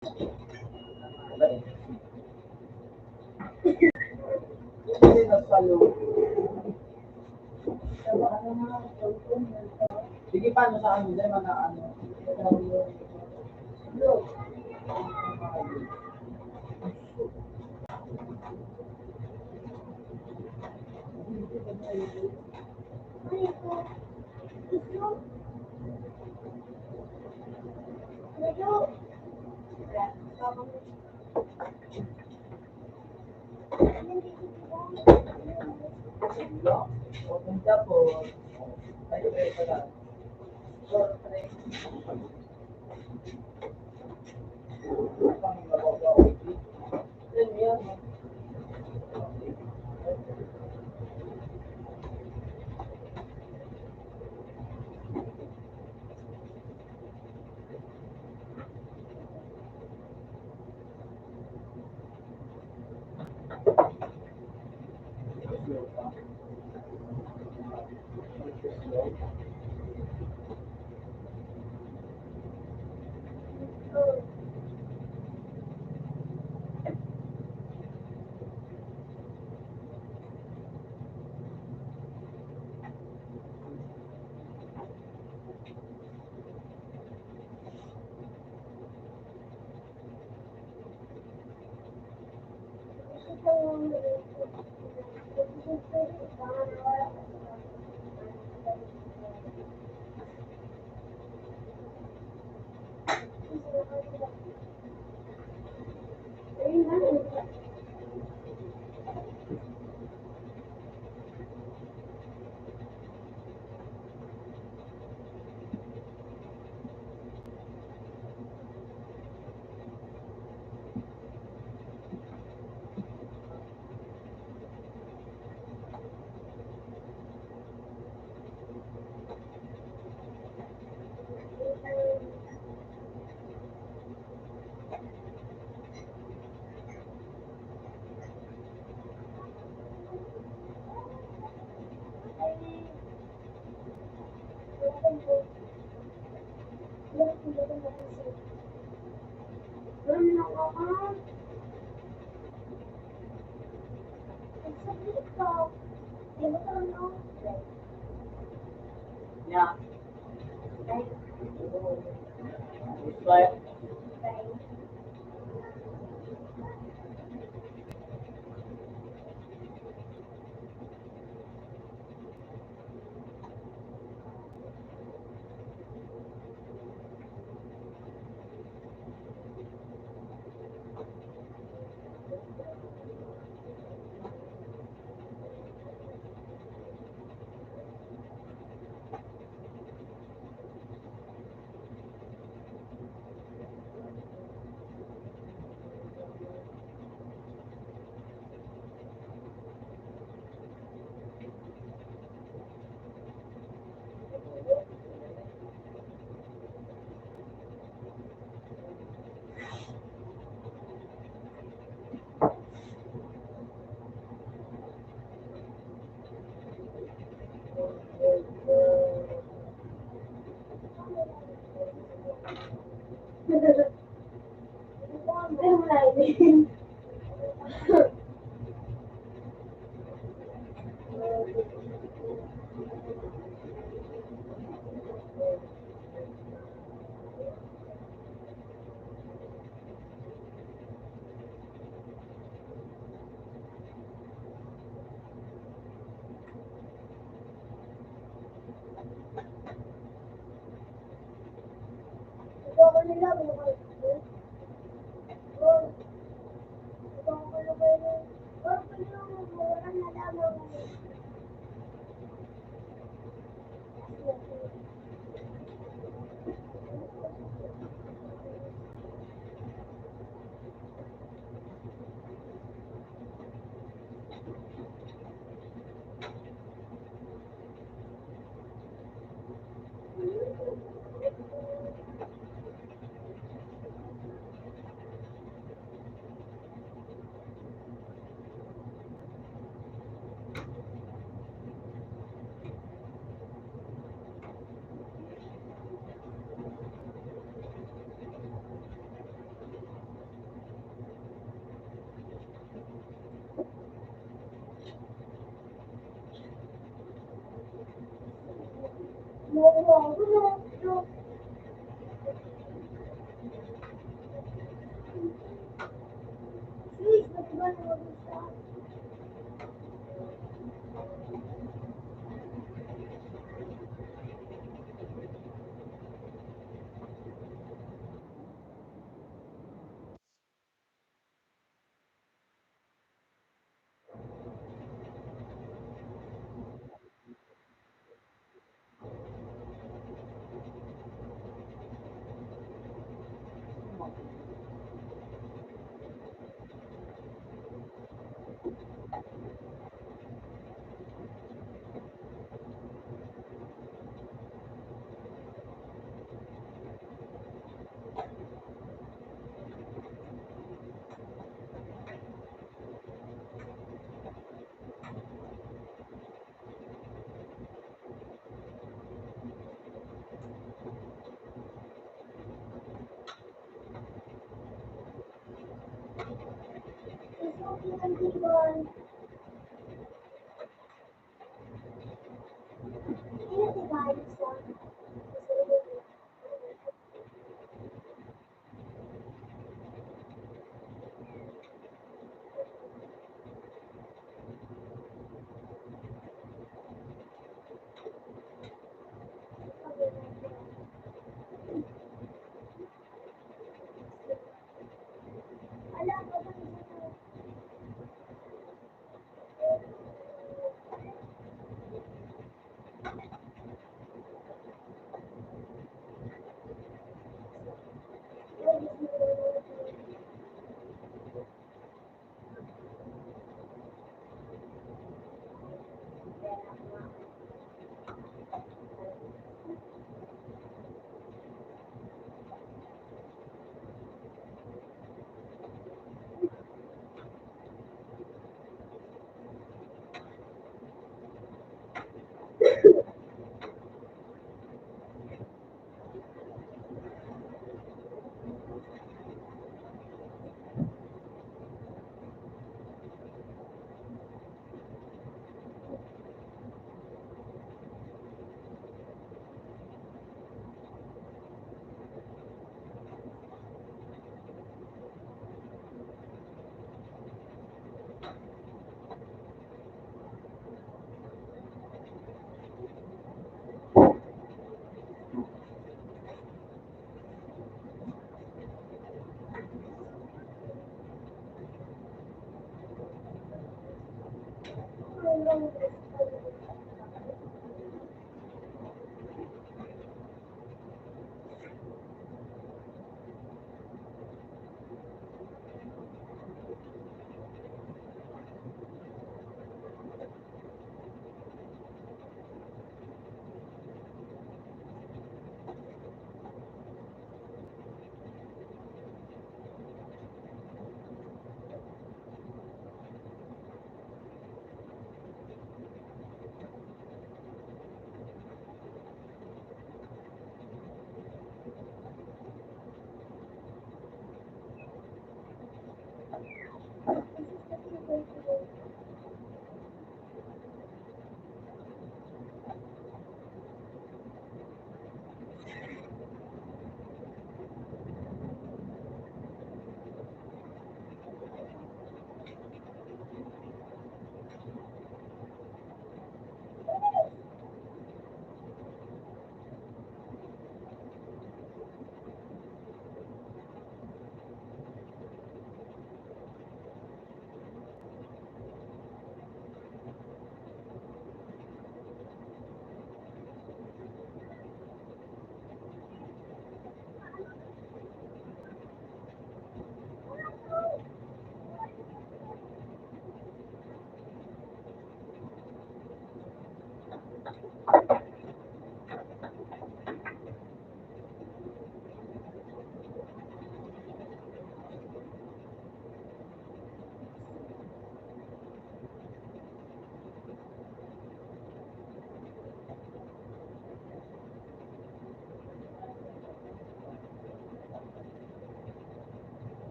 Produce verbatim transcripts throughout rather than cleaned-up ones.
Sige, paano sa amin? Dahil mga ano,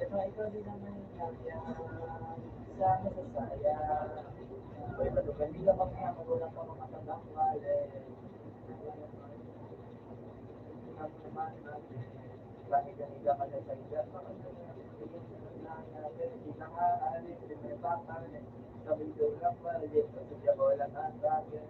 Tsaka ikaw din naman yung nagyan sa masasaya. May matukan nila kami ang magulang pa mga pagkakwali. Ang naman natin, bakit yung iba ka na sa iba? Hindi na nga alam, hindi na nga alam, hindi na nga alam. Sabi ko lang pala, di pa sa Jabola ka, sabi.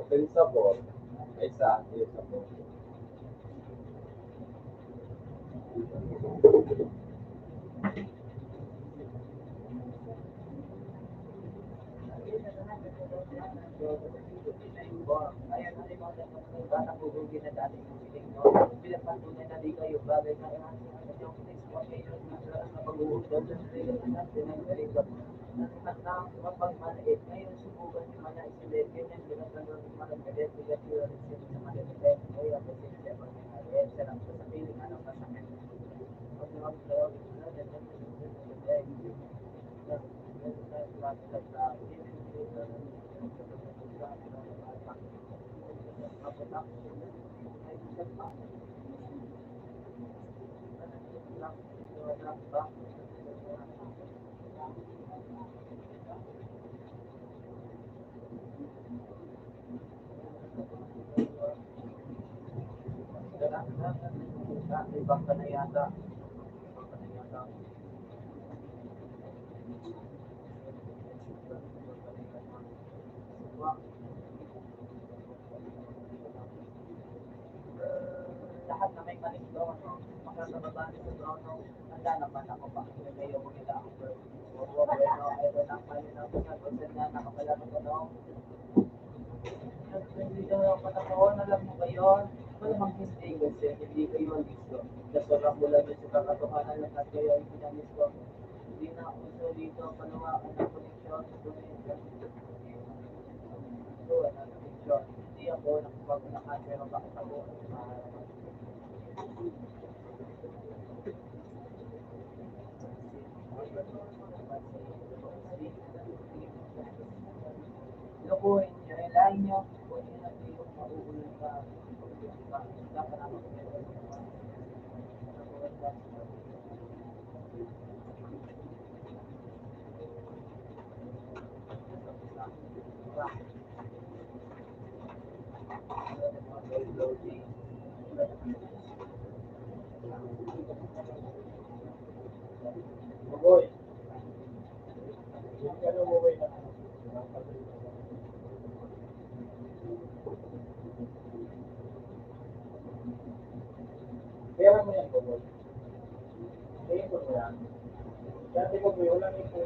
Open sabor. Ay, sa, yung sabor. Iba ka na yata. Iba ka na yata. Lahat na may manisgaw, ano, makakababa ni sa trono. Handa naman ako pa, kaya kayo kung ila ako. Oo, bueno, ito na ang payo ng mga konsel na nakapalaro ko, no? Nandito na ang panahon, alam mo ba yun? Malamang hindi, kasi hindi kayo ang gusto. Nasa rambulan niyo sa katotohanan, lahat kayo ay pinanisto. Hindi na ako solito, palawakan ang koneksyon sa koneksyon. Ito, ang koneksyon. Hindi ako nakapagmahal, pero bakit ako ang mahal? Lokohin niyo, ilayin niyo, kung hindi na kayo mauulit pa, pa, dapat ako. Ano yan, Google? Tingin ko yan. Dati ko, wala na ito.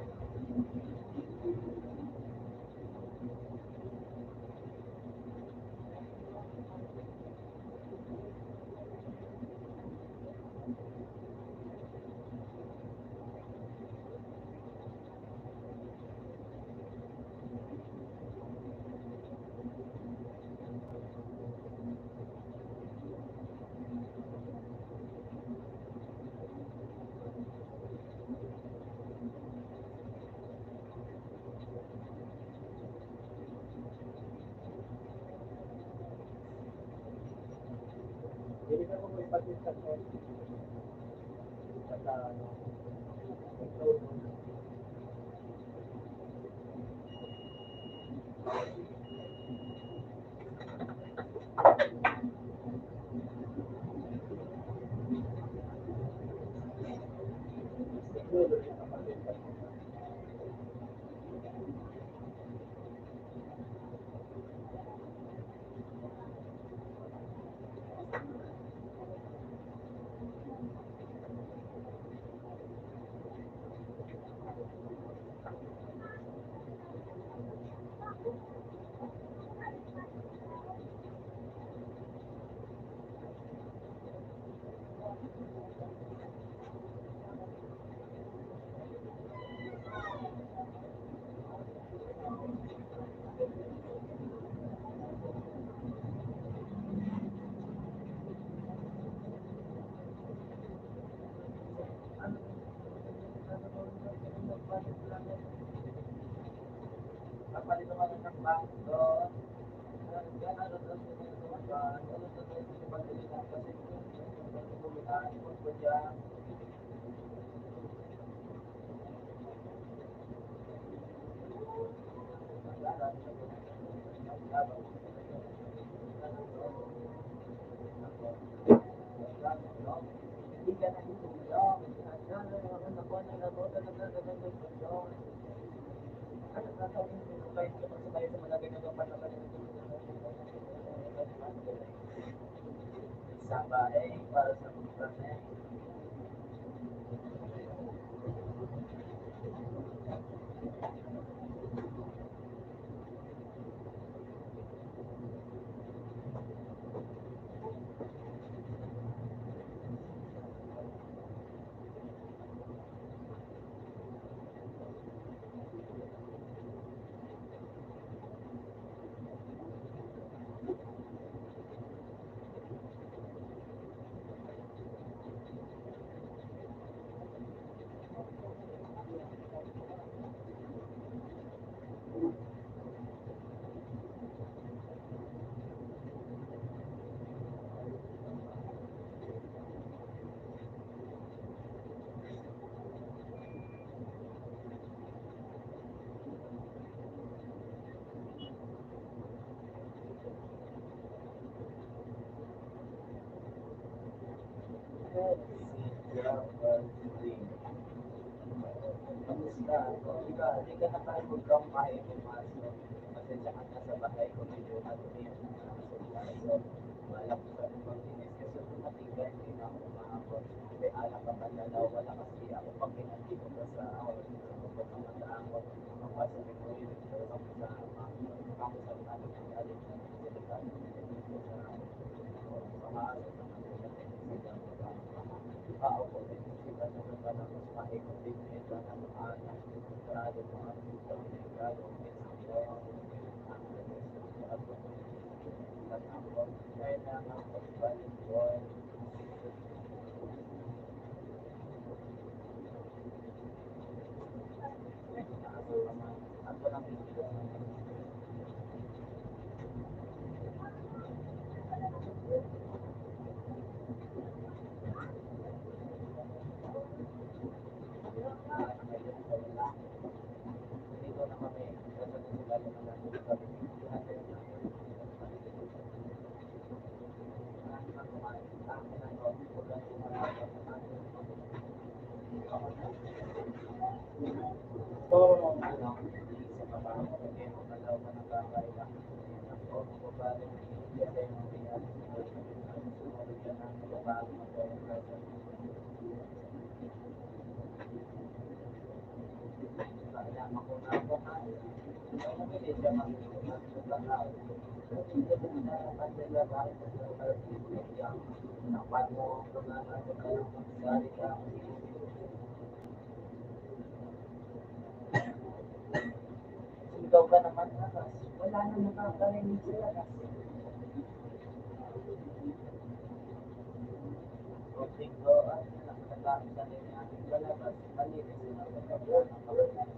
Sa bahay, para sa mga Kamusta? Ikaw, di ka, di ka nakalimot kang kumain ng maso. Pasensya ka na sa bahay ko, medyo madumi ang mga aso. Malapit sa ibang inis kasi kung matigay, hindi na ako umahapon. May alak ka panlalaw, wala kasi ako pag pinanti ko sa ako. Pagkakamataang ko, ang basa ni Kuya, sa mga, sa mga, sa mga, Sigaw ka naman, Aras. Wala nang nakakarinig sa labas. Konting doon, nakatago sa linya sa labas, malinis na pagkabula ng kapatid.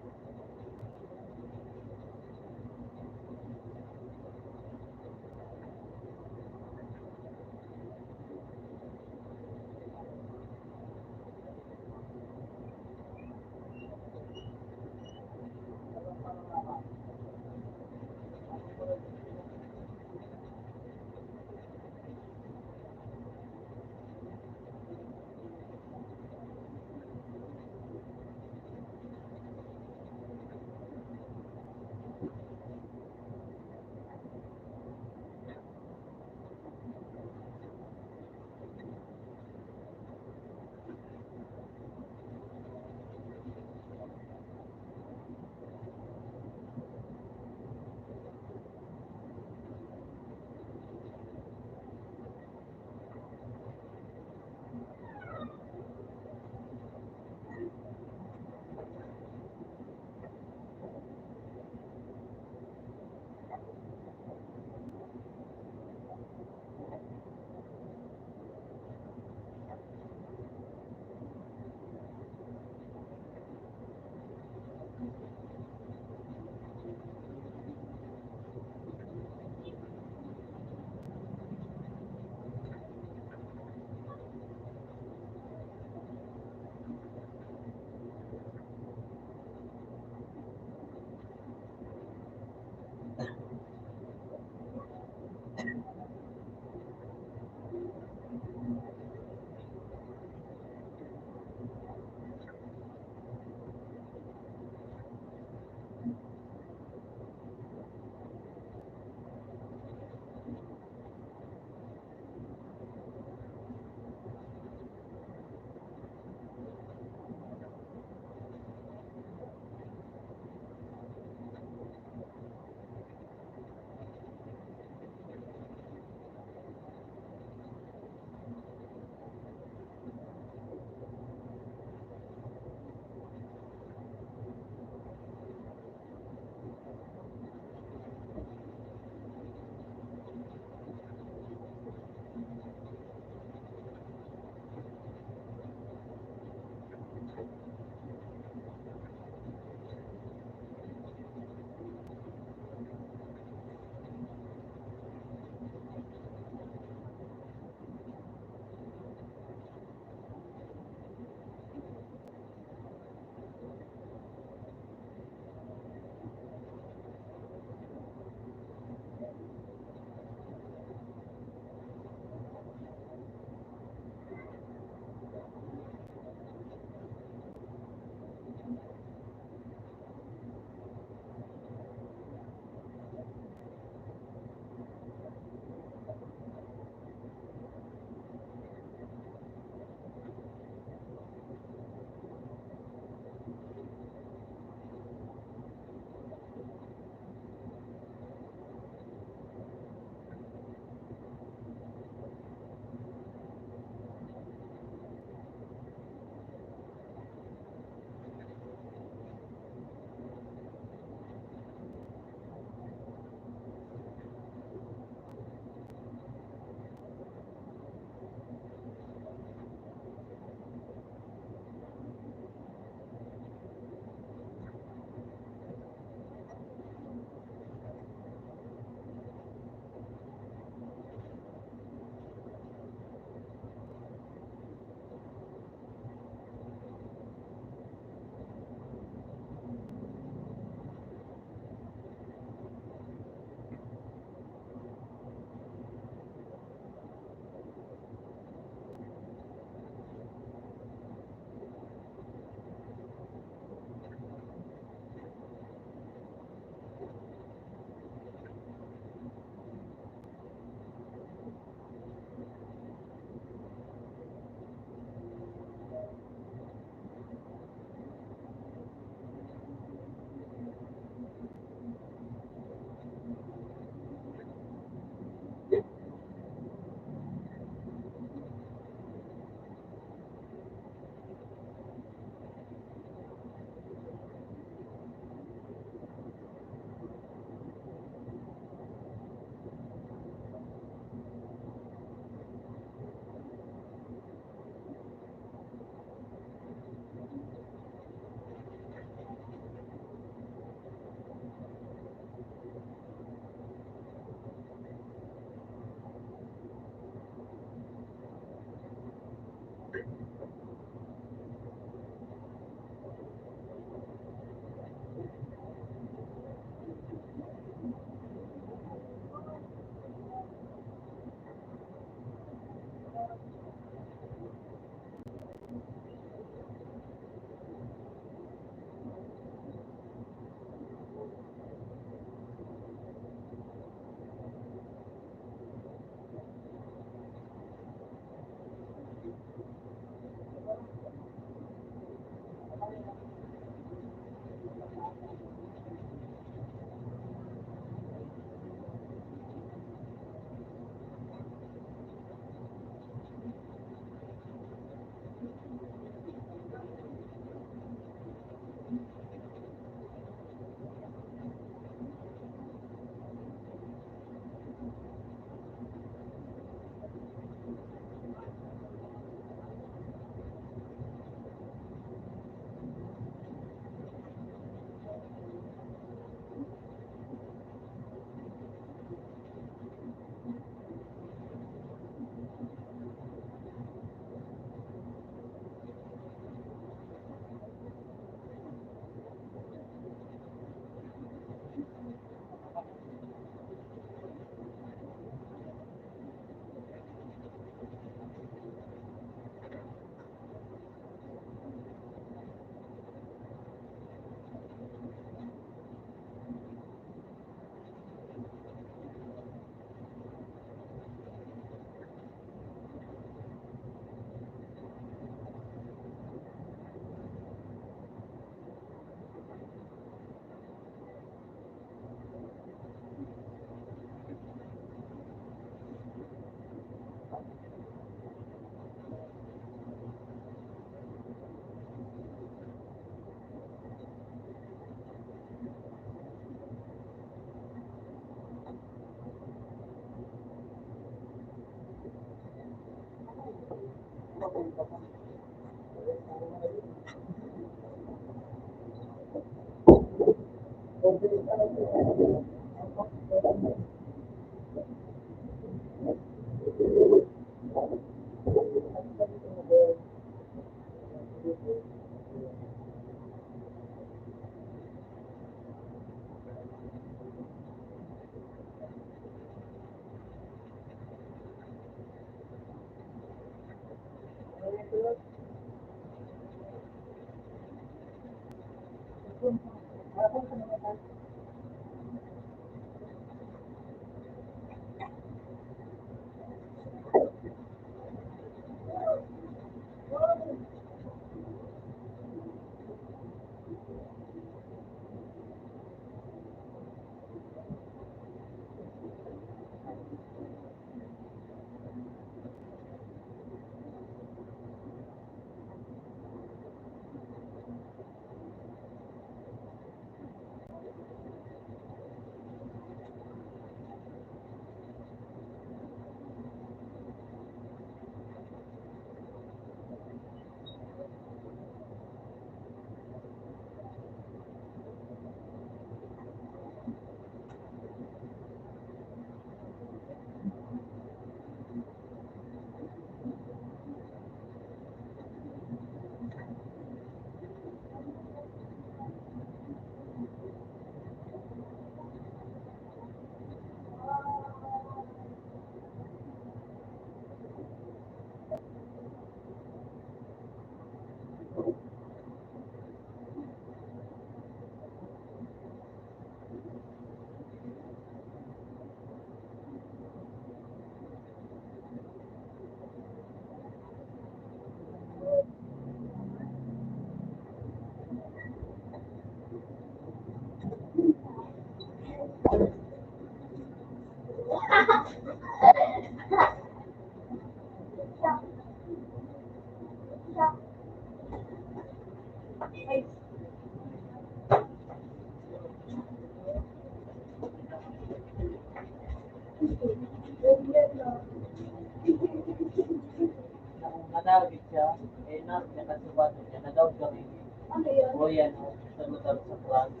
Manargit siya, eh, na, nakasubato niya, nadaog kami. Ano yun? O, yan, o. Sa lugar sa France.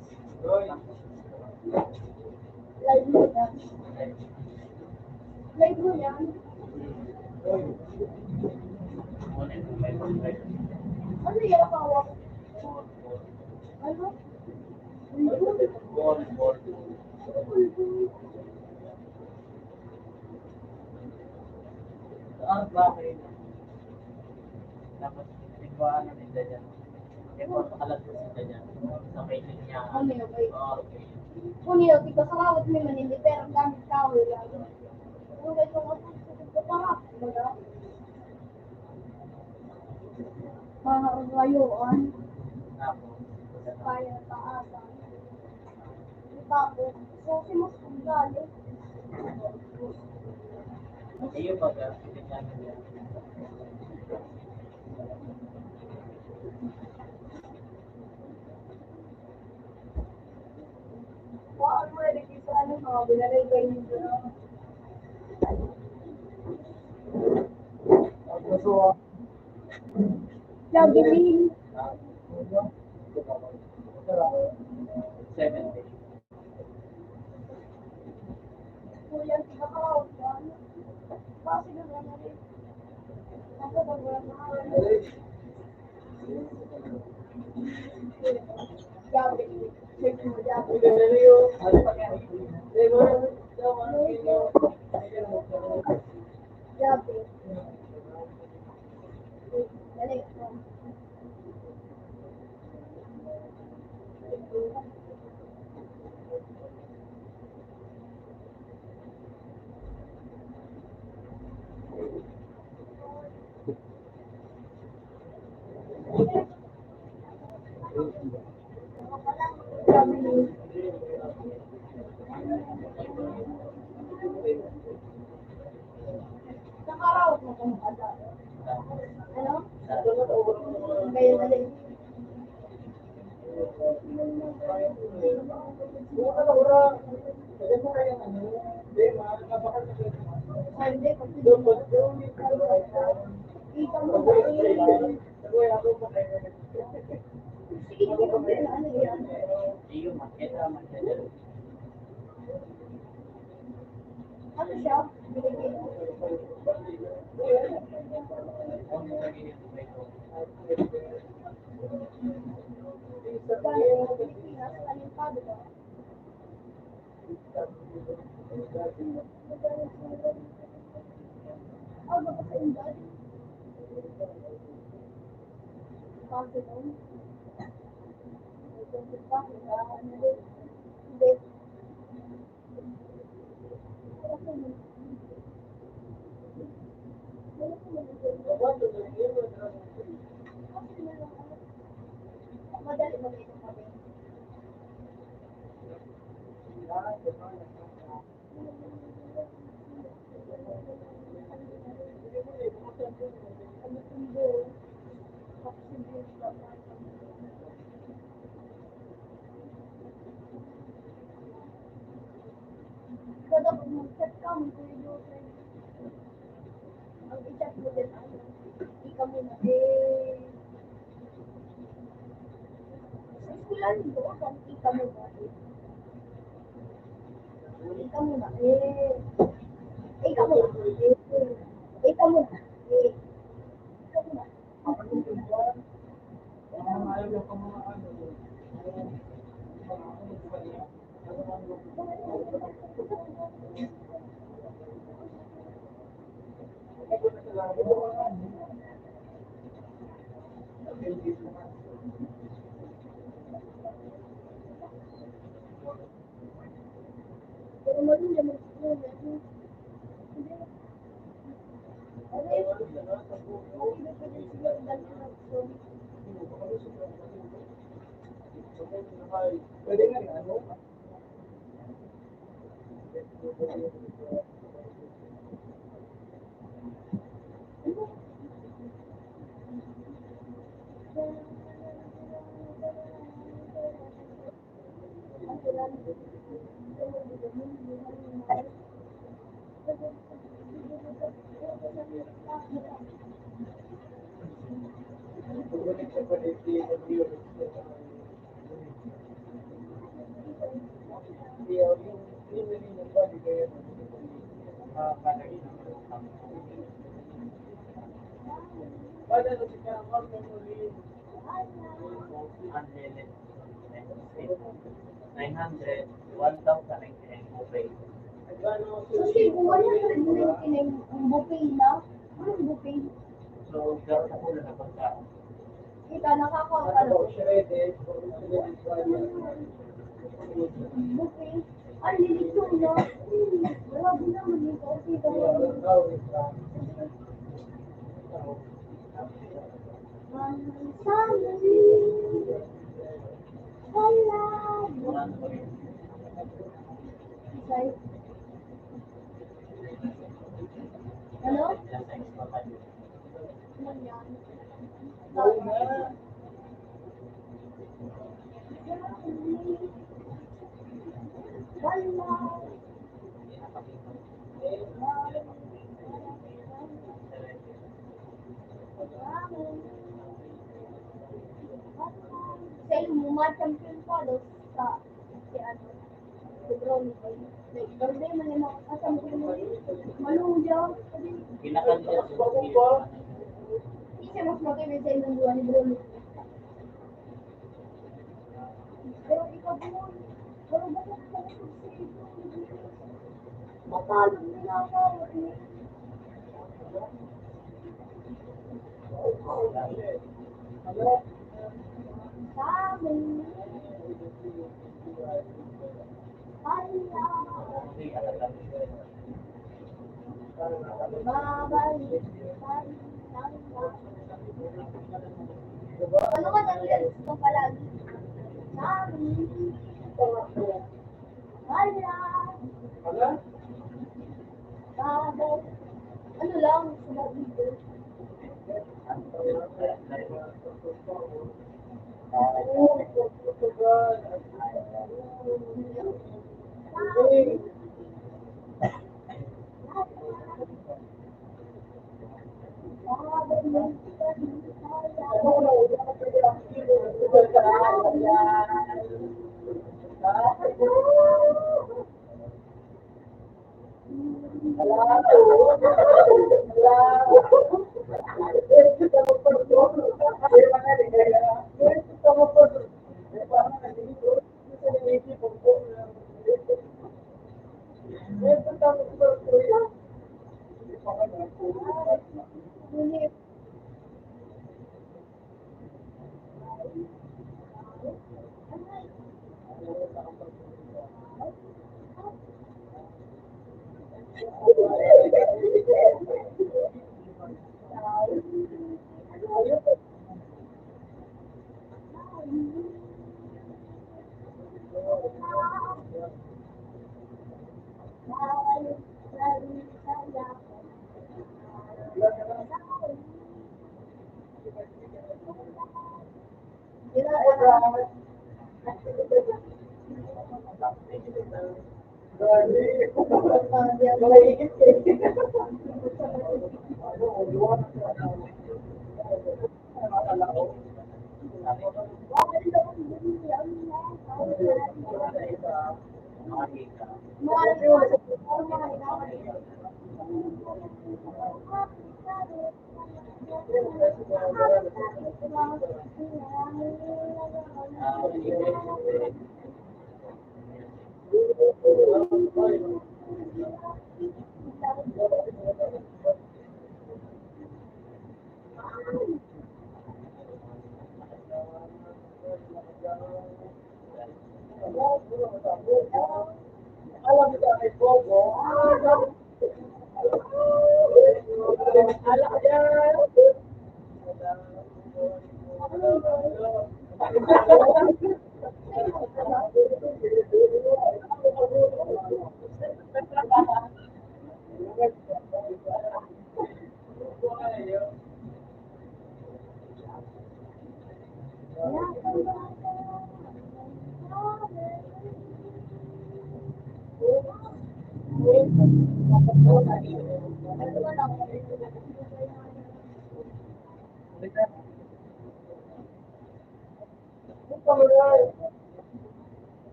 Live mo yan. Live mo yan. Ano yung hawak? Ano? Ah, bakit? Dapat, di ba, ano, ninda dyan? Di ba, makalat ko sila dyan? Sa may linya. Ano yun, wait. Ah, okay. Kung yun, di ba, karawat mo man, hindi, pero gamit ka, wala. Ano ba itong ako? Ito pa nga, kumbaga. Mga layuan. Tapos, Kaya taasa. Tapos, so, si Mas Gali. Iyo, pag, ah, Kuhaan mo na digdi sa ano, mga binalay-bay ninyo, no? Jogging. Seven days. Kuya, di ba ka, ano? Kasi naman, ano, Ikaw mo ba, eh? Sige, sige, sige, ano yan? Iyo, makita, makita. Ano siya? Binigay mo. Sa Pilipinas, ano yung paano ba? Madali mo na ito. Kada mag-chat ka, mag-video ka. Ang i-chat mo din, ano, ika mo na, eh. Sa eskwelahan mo, kung ika mo na, eh. Ika mo na, eh. Ika mo na, eh. Ika mo na, eh. Ika mo na. Pwede nga, ano? Nine hundred, one thousand ang kinahanglan buffet. So, sige, one hundred ninety-nine ang buffet na. Anong buffet? So, garo na po na pagkaon. Kita, nakakawa ka na. Buffet? Ay, lilito na. Hmm, grabe naman yung kaunti ka. Ang sabi. Wala. Okay. Ano? Ano yan? Wala. Sa imo, mga champion ka, no? Sa, si ano, si Bro Nico. May problema niya, mga kasampiyon mo. Maluya. Pinakan niya. Hindi siya mas maganda sa inyong buwan ni Bro Nico. Pero ikaw, boy, pero bakit ka nagsisiguro? Matalog na lang ako, eh. Sabi. Ay, ah. Babalik pa rin lang. Ano ka nang gusto palagi? Sabi. Wala. Wala? Babalik. Ano lang, sa David.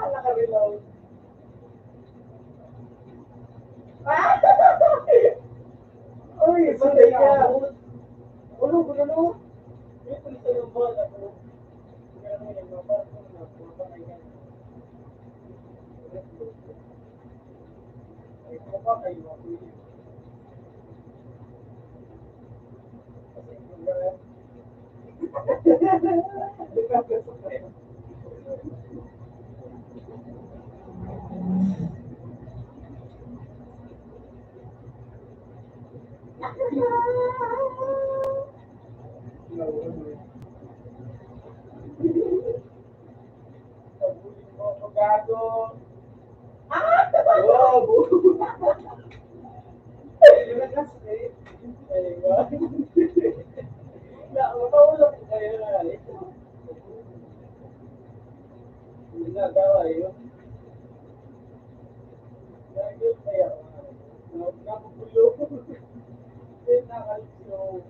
Naka-reload. Ah! Uy, patay ka. Ulo, ulo, ulo. Gago. Ah! Wow! Ay, wala. Na, mapaulo ko kayo na. Hindi na daw, ayun. Lagi kaya, na, nakukulo. Hindi na, ayun, so,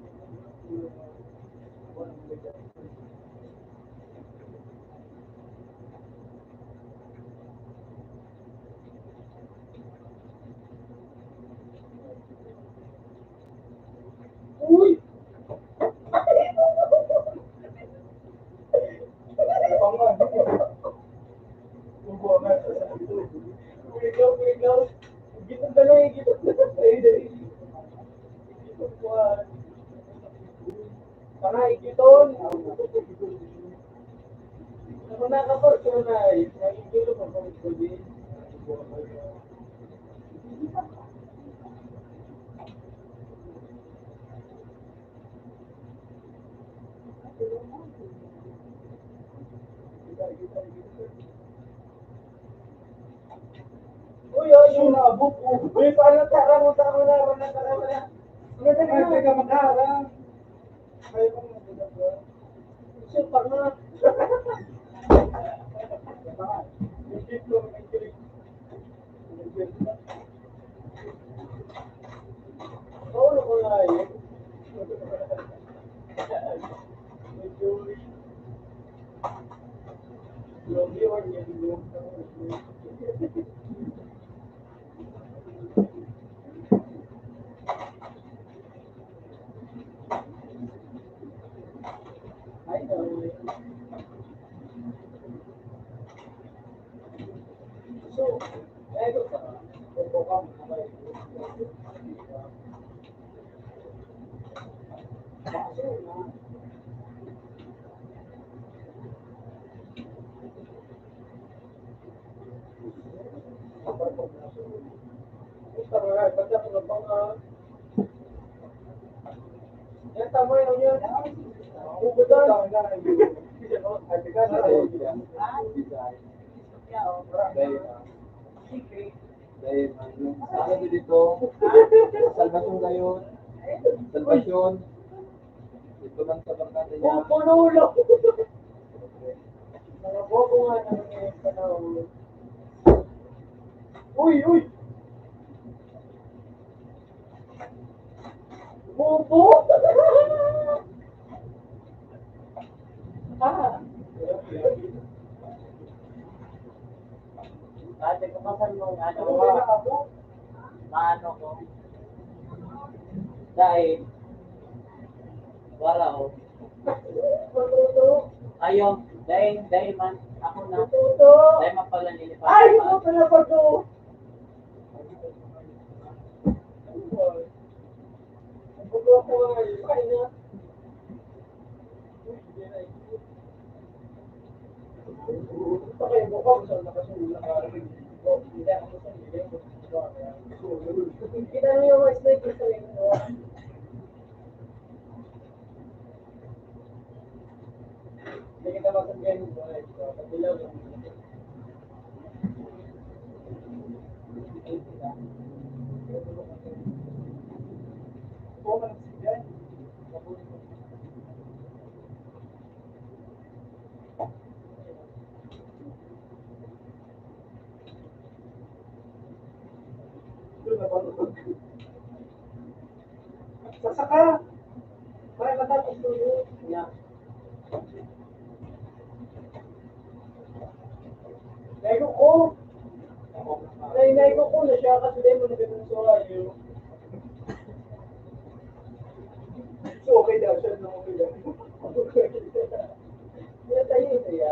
Uy! Kuligaw, kuligaw. Gitong daloy, gitong daloy. Gitong kuwan. Mga ikiton. Ako na ka, Parsonay. Nagigilo ko kung pwede. Uy, uy, yung naabot ko. Uy, paano tara mo, tara mo na, tara mo na, tara mo na. Ano na, ano na, teka, magharang. Siya pa nga. Paulo ko na yun. Dahil, ano, ano dito? Salvation kayo. Salvation. Ito lang sa barkada niya. Pupunulo. Mga bobo nga naman yung panahon. Uy, uy! Bobo! Ah. Ate, kumusta mo? Ano ba? Maano ko? Dahil, wala, oh. Ayo, dahil, dahil man, ako na. Dahil man pala nilipat. Ay, ito pala ba ito? Kita niyo yung sniper sa likod. Hindi kita masakyan. Sasaka! Para matapos ko yun. Yeah. Pero Nainay ko po na siya kasi dahil mo nagkatong sa rayo. So, okay daw siya, no? Okay daw. Kaya tayo, kaya.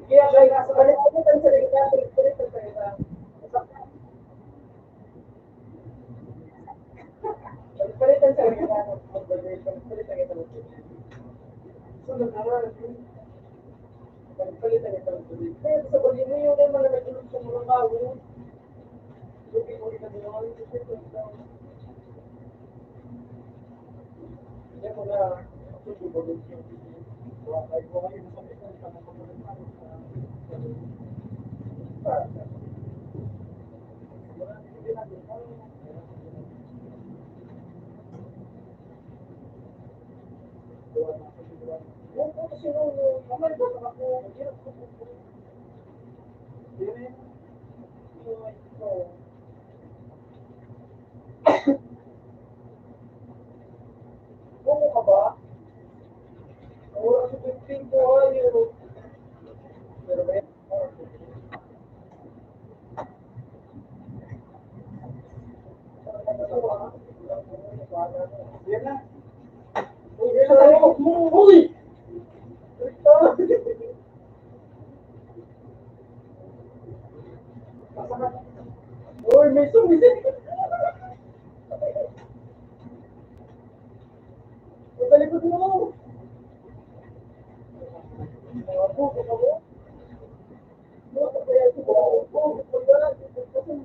Kaya, guys, nasa balik ko ang salita, balik ko ang salita. Balik ang salita, balik ang salita. Sunod na nga. Balik ang salita. Kaya sa pag-inuyo na yung mga nagulog sa mga bago, Bobo ka ba? Oras sa fifteen ko, ay, pero may Yan na. Uy, yan na, sabi ko, uy! Uy, may sumisid. Sa likod mo. Mga puto ka mo. Mga puto ka mo.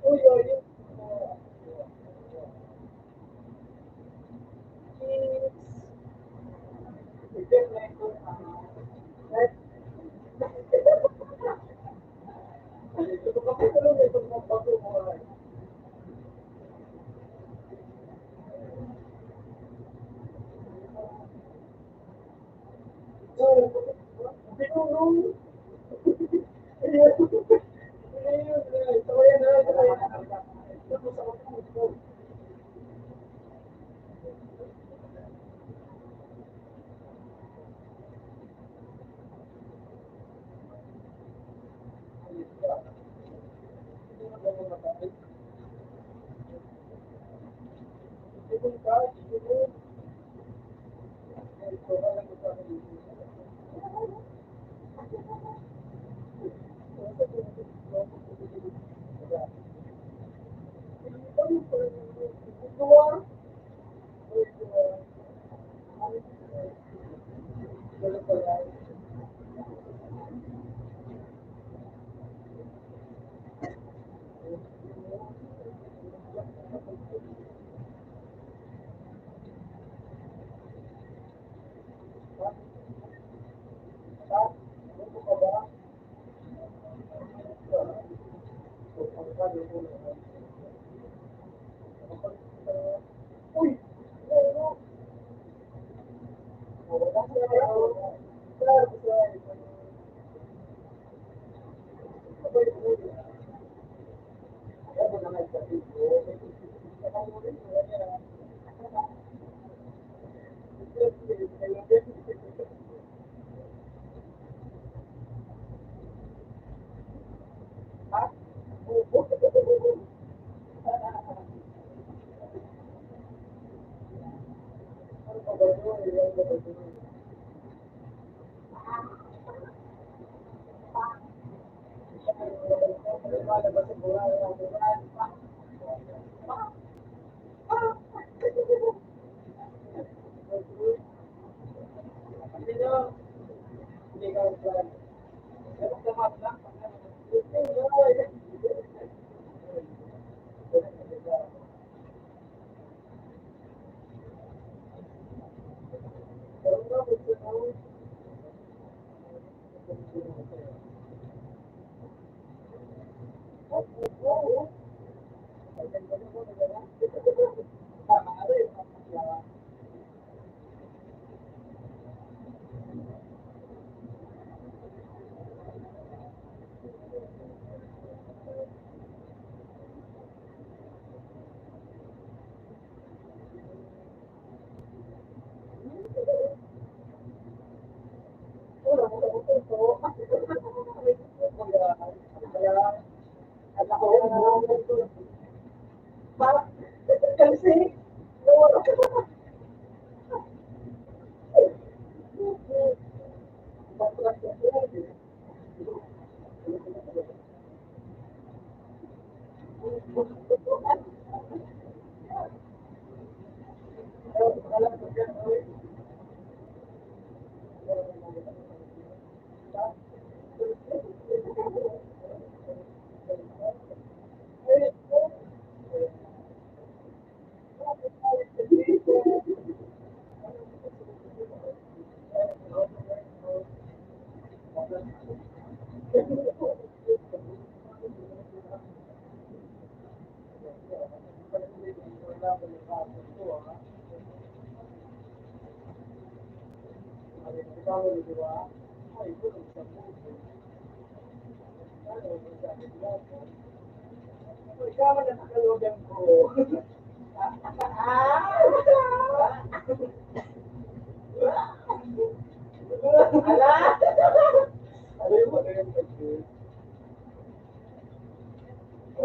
Ala!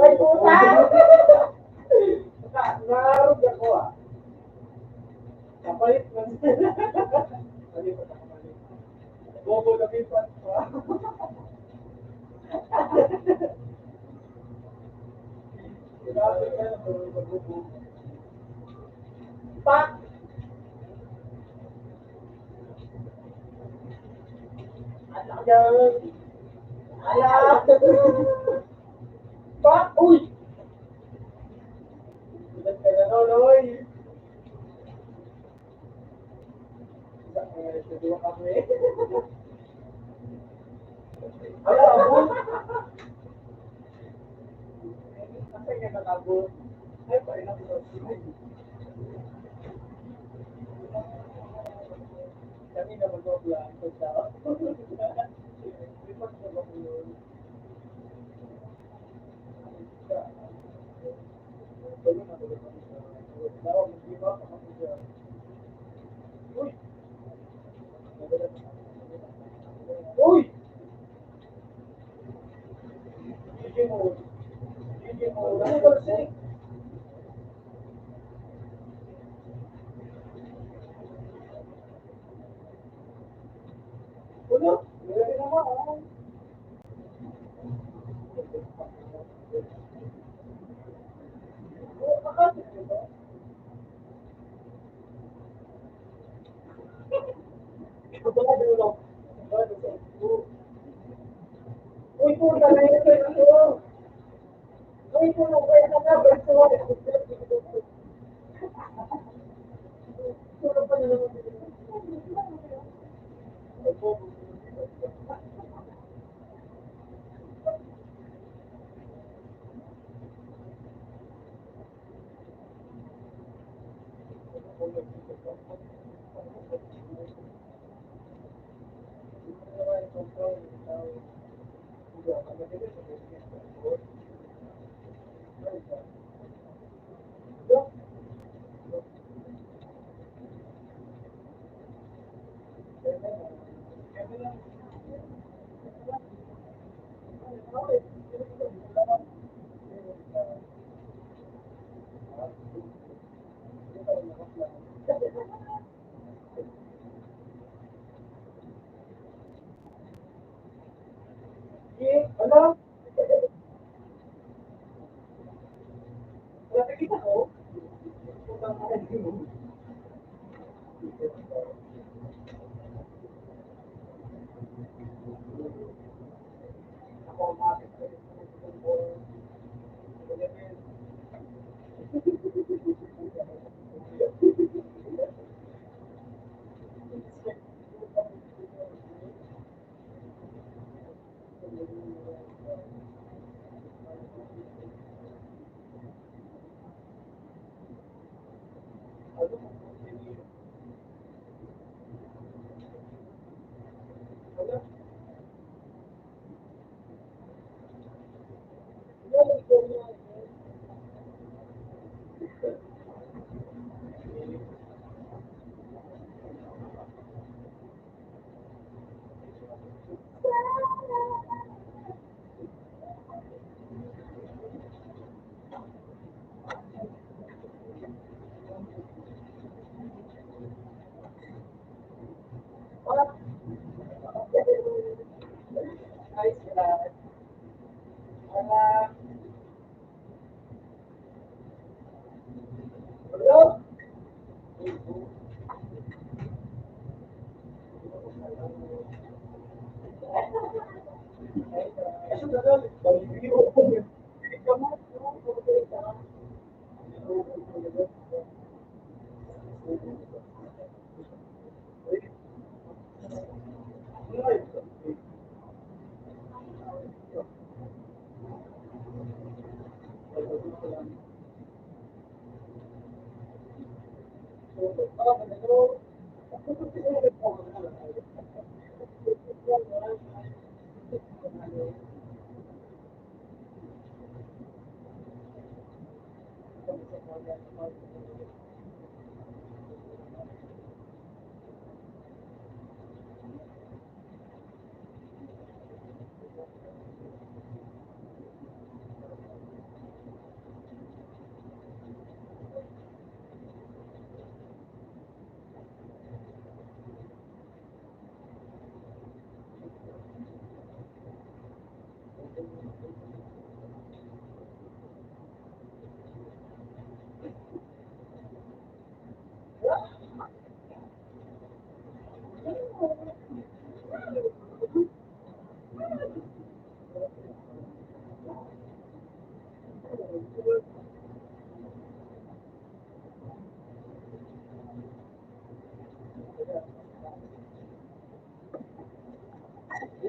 Ay, puta! Narog ako, ah. Kapait man. Ano yung pagkakamali? Bobo na may pat pa. Grabe ka na, bobo. Pak! Anak yan. Ala! Pak! Uy! Kaya, no, no, eh. Sa, eh, sa duwa kami. Ay, abot. Asa niya nakabot? Ay, pa, ina ko. Kami na mag-vlog sa tao. Report ko ba ko yun? Uy! Uy! Sige mo. Sige mo. Ano ba, sir? Ulo? Grabe naman, ah. Uy, puta na yun, ito. Uy, puta na yun, ito.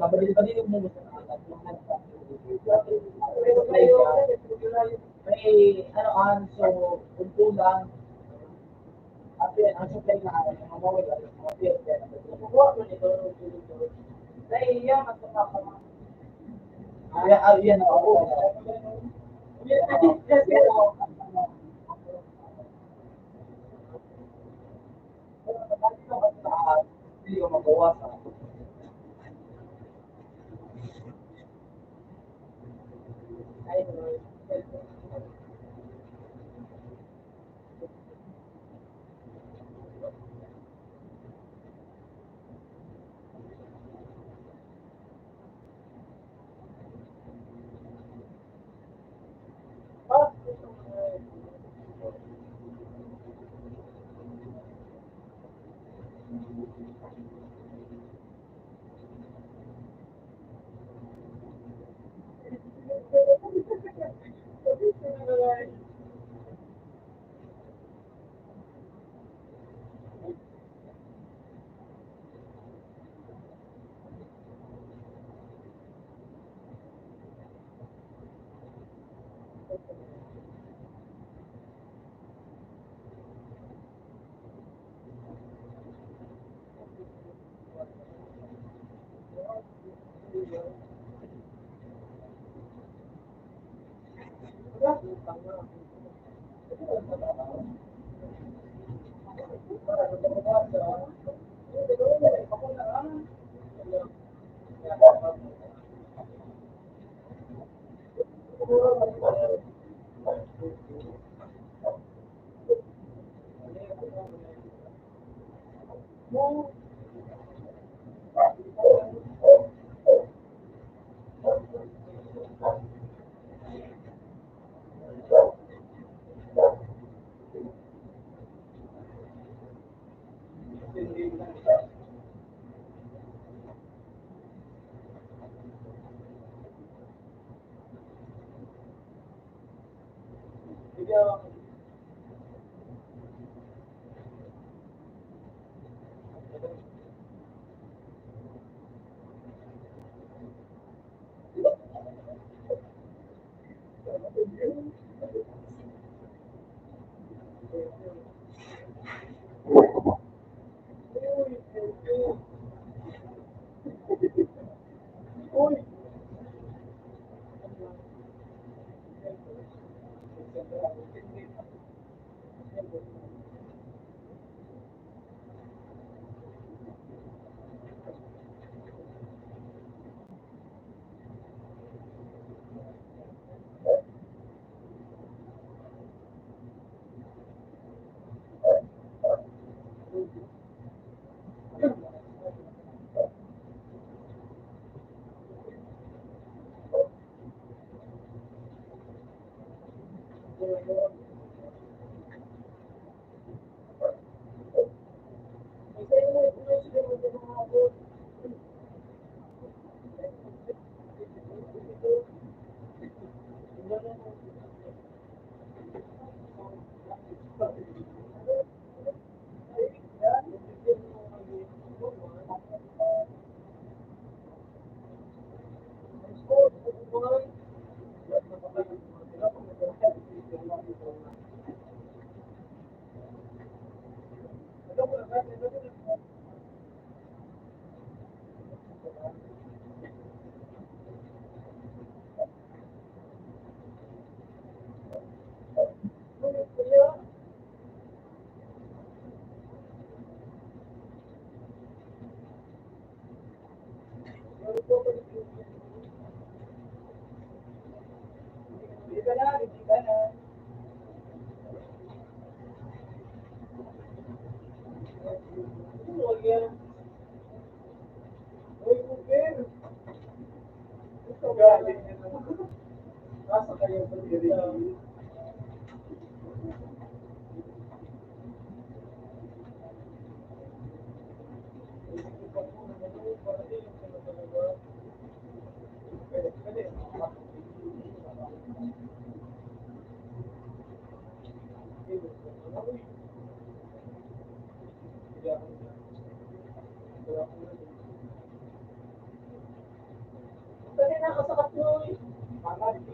Mabalik pa din yung mga may ano, an, so, untulan. At yun, ang supply na, yung mga mawala, yung mga piyerde, nakukuha mo nito, nung tulog-tulog. Dahil yan, mas mapapama. Ah, yan, ah, yan, oo. Yan, ah, yan, ah. Hindi ka mabawasan.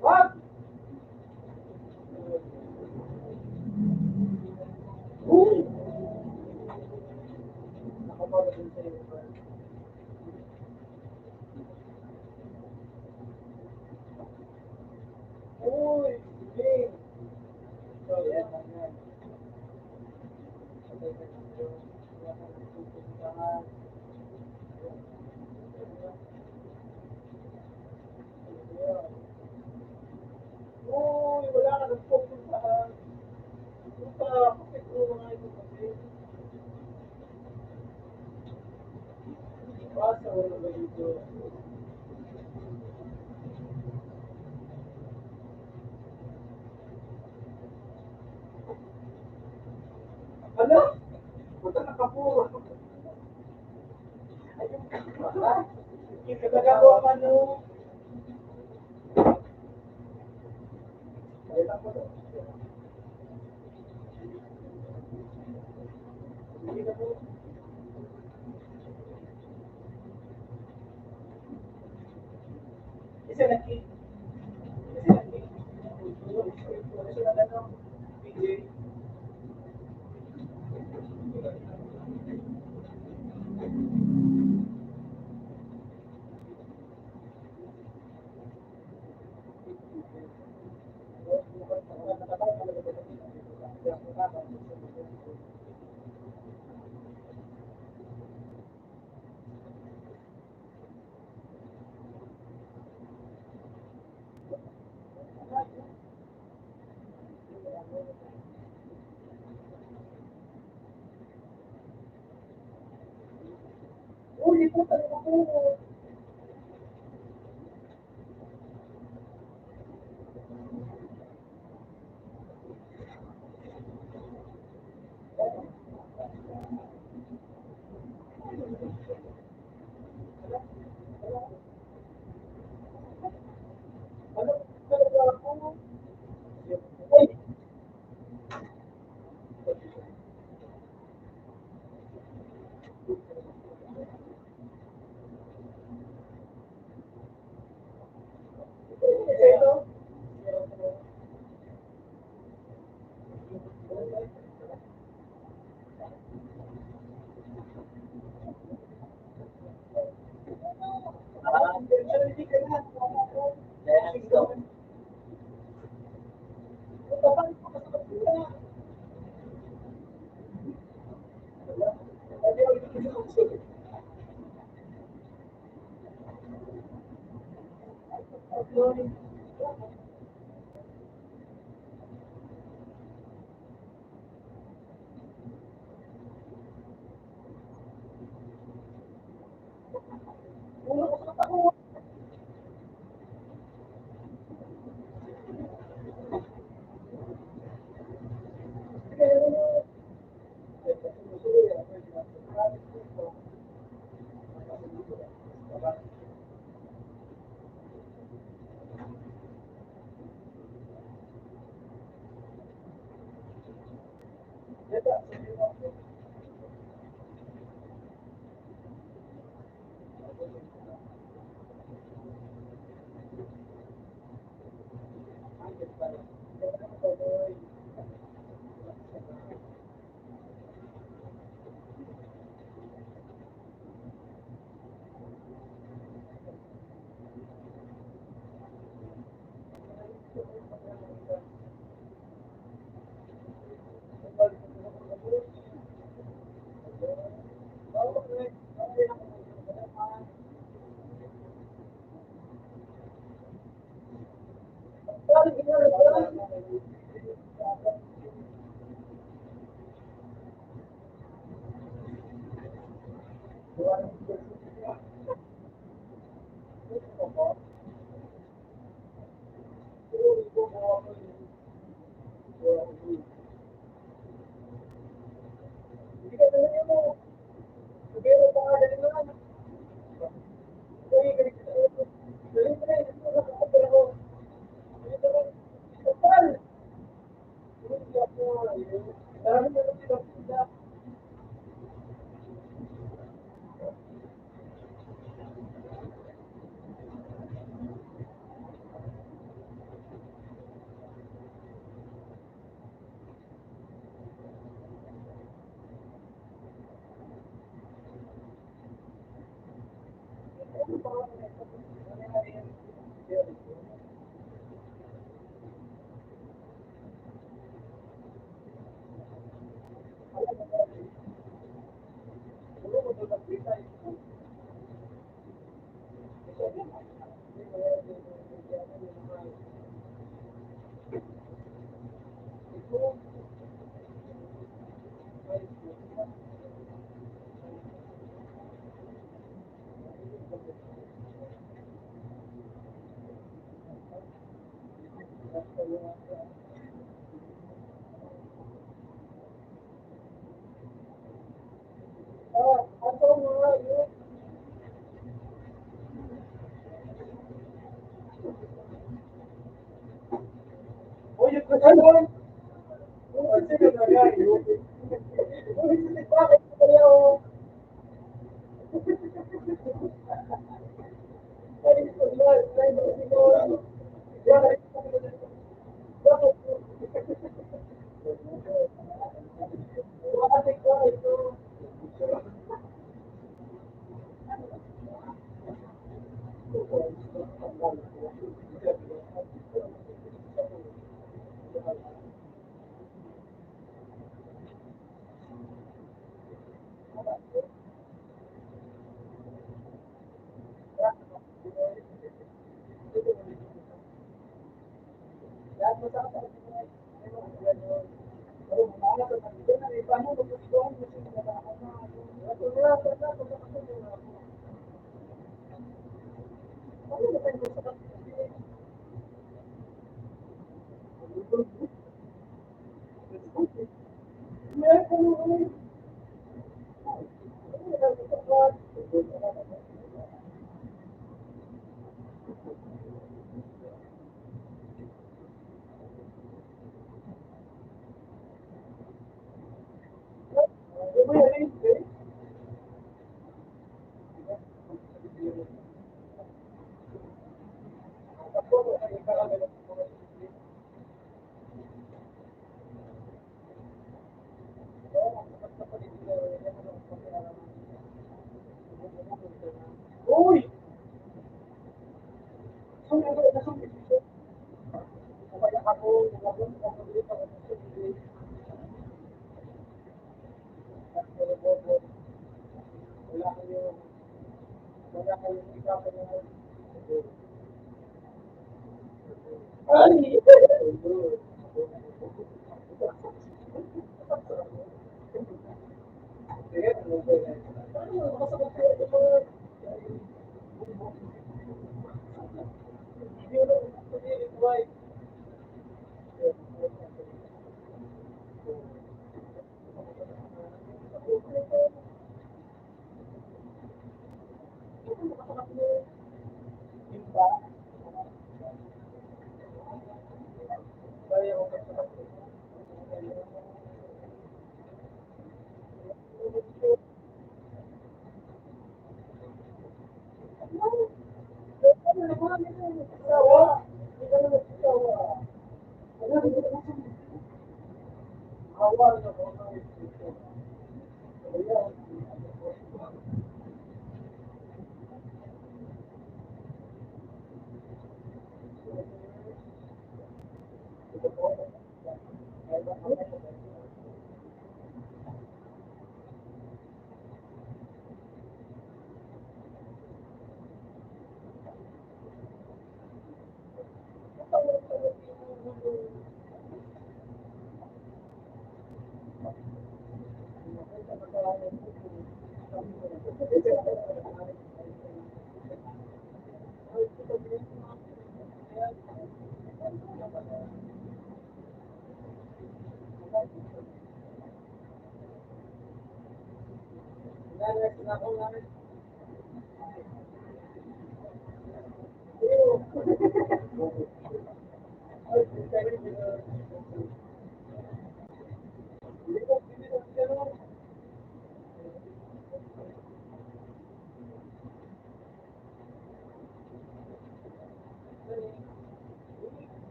What? Uy! Uy! Sige. So, yan, yan. Uy, wala ka nagpupuntahan. Punta, bakit mo mga ito kasi? Basta wala ba dito? Ano? Punta na kapuro. Ayun ka ba? Hindi ka nagagawa, ano? Uli po, talaga po.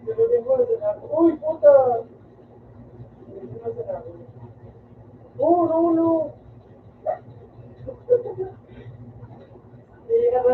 Uy, puta! Oh, no, no! Hirap!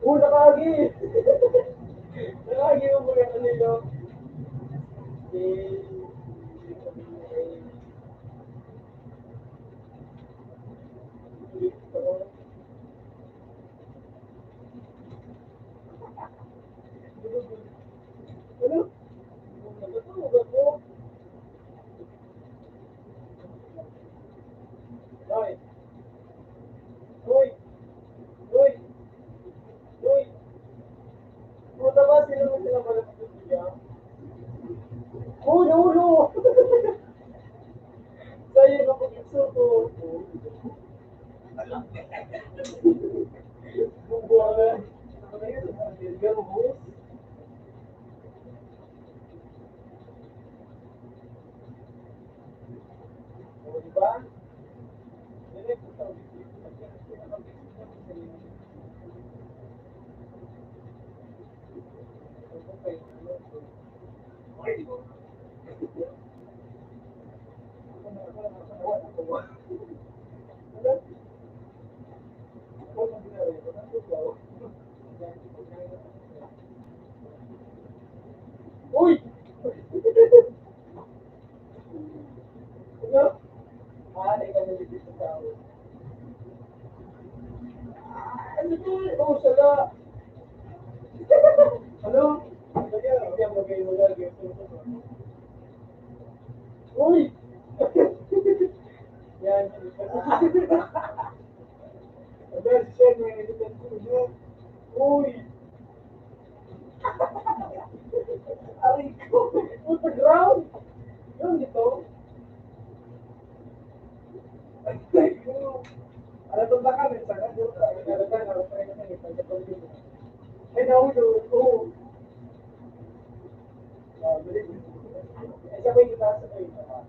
Oh, nakagi! Nakagi mo muna kanino? Ano? Hoy! Hoy! Hoy! Hoy! Puta ba, sino mo sila pala sa studio? Oh, no, no! Sa'yo na pag-exo ko. Bubuha na. Ano yun? Ang ganda mo, boss. O, di ba? Uy! Ano? Ah, nagkakalit sa tao. Ah, ano to? Oh, sala. Ano? Lagyan, lagyan, lagyan mo lagi. Uy! Yan. Ayan, siya, may nagkakalit sa tao. Uy! Aray ko! Puta, ground! Yun, dito. Ay, ko. Ano to ba kami? Sa kanila, ano tayo, ano tayo, ano tayo, ano tayo, ano tayo. Ay, naulo. Oo. Ah, balik. Ay, sabay kita, sabay kita.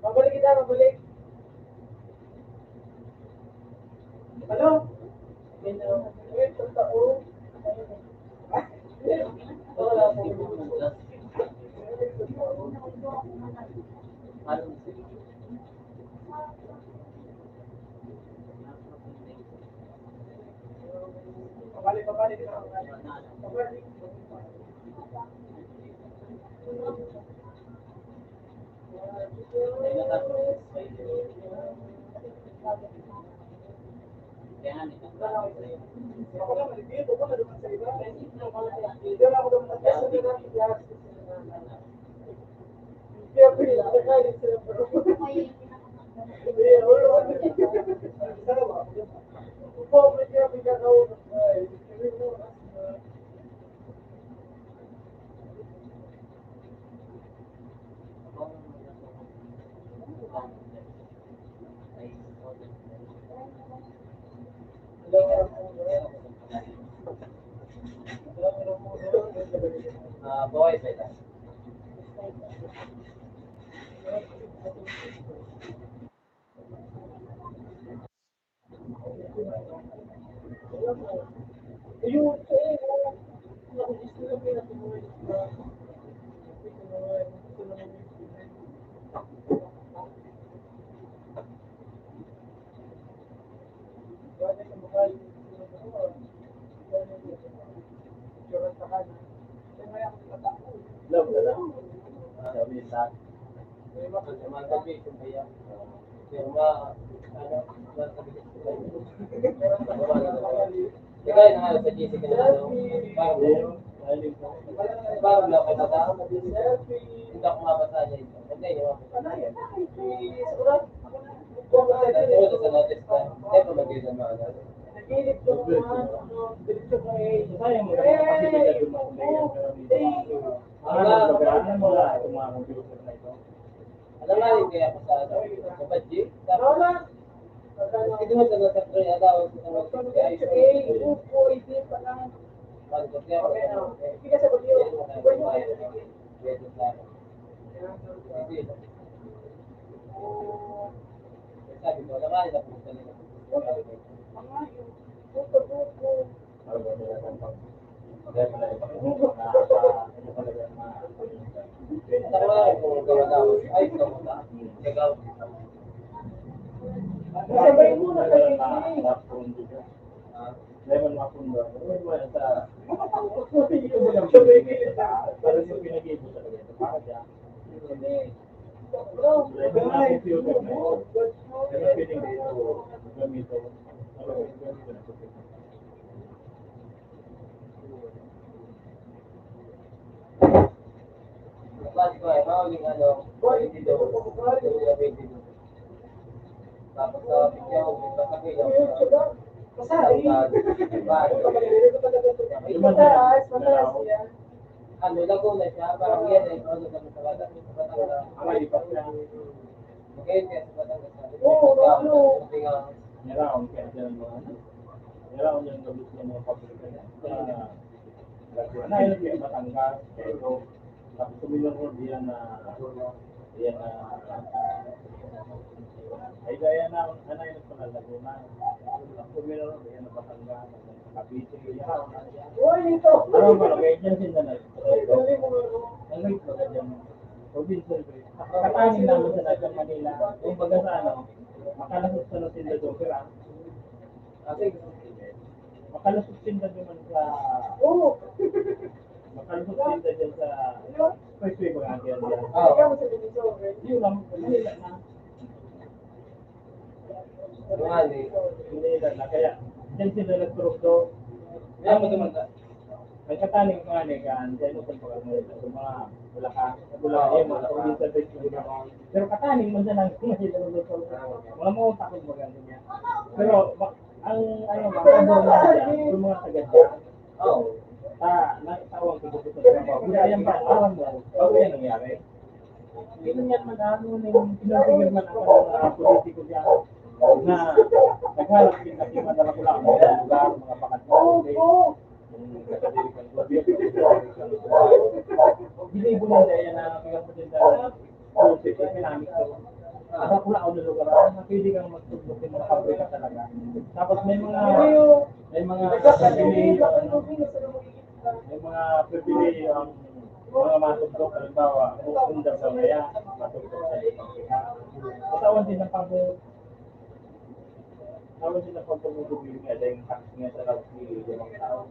Pabalik kita, pabalik. Ano? Wait, ang tao. Wala po. Pabalik, pabalik, pabalik. Ah, buhay pa ito. Love ka lang. Ah, sabi sa akin. May mga, may mga condition kaya. Pero ma-, ano, ma-, Ligaya na nga sa G C ka na, ano, parang, parang na kabata. Hindi ako mabasa niya ito. Hindi, hindi ako mabasa. Ito, ito sa notice ka. Hindi pa mag-read ang mga ano. Sayang mo, kasi may dumating na yan, pero hindi. Ah, ano ba? Ano ba? Itong mga computer na ito. Alam nga rin kaya ako sa, ano, sa budget. Tapos, hindi mo talaga sa pre, alam, sa mga budget, ay, sa mga budget. Pag budget, okay, no? Hindi ka sa budget. Budget na. Hindi. Sabi ko, alam nga rin ako talaga. Sabay mo na kayo. Sabay mo na kayo. Para sa pinag-iibo talaga ito. Para siya. Hindi. Bro, guys, bro, bro. Mas ko, eh, mauling ano, twenty-two. Tapos sa video, may pasapilyo. Mataas, mataas yan. Ano, Laguna siya, parang yan eh, ano, sa Batangas, sa Batangas. Ang malipat na. Magayon kaya sa Batangas, sabi ko, Oo, ikaw, oo. Sabi nga, Naraon kaya dyan mga ano? Naraon yung gabos ng mga pabrika niya. Sa Laguna. Ano yun, kaya Batangas, pero tapos suminunod yan na, yan na, ay, kaya na, ano yun, sa Laguna. Tapos suminunod yan na Batangas. Uy, ito! Ano ba? May agency na lang. Ang rate ba ganyan? Provincial rate. Katanin naman sa Naga Manila. Kung baga sa ano, makalasot sa Los Angeles Opera. Makalasot sila naman sa Oo. Makalusot din sa dyan sa expressway, mga agyan dyan. Oo. Yun lang, Manila na. Ano nga, eh? Manila na. Kaya, dyan sila nagprodukto. Kaya mo naman ta. Ang kataning mga negan, dyan mo kung pag-, sa mga Bulacan, sa Bulacan, Oo. Yung mga probinsya sa Bulacan. Pero kataning man dyan ang mga sila nagprodukto. Mga mga takot maganda niya. Pero, ma-, ang, ano, mga pabor na dyan, yung mga taga dyan. Oo. Ah, na, tawag ko dito sa trabaho. Kaya yan ba? Alam mo, bago yan nangyari. Hindi man yan man, ano, yung pinapigil man ang mga politiko dyan. Na naghanap din kasi madala ko lang mga lugar, mga bakat na Oo, oo. Yung katahimikan ko, hindi mo na yan na pinapaganda. Process, economic to. Nasa Curaao na lugar, ah, na pwede kang magtugtog ng mga pabrika talaga. Tapos may mga, may mga pribilehiyo, ano, may mga pribilehiyo ang mga matugtog, halimbawa, kung sundang sa maya, matugtog sa pabrika. Katawan din ng pag-, katawan din ng pagpapagubili nga, dahil tax nga sa lahat ni limang tao.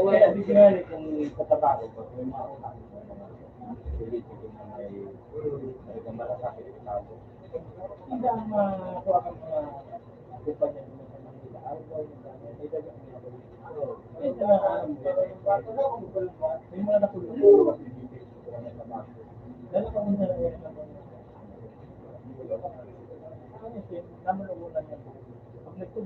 Kaya di sinali kung sa trabaho ko, yung mga utang, politiko na may, may malasakit sa tao. Hindi ang mga kuha kang mga kumpanya naman sa Manila, araw-araw yung dami, may dagat, may ako. Ayun, sa mga alam mo, may mga nakulong ko, may mga trabaho. Lalo pa kung sa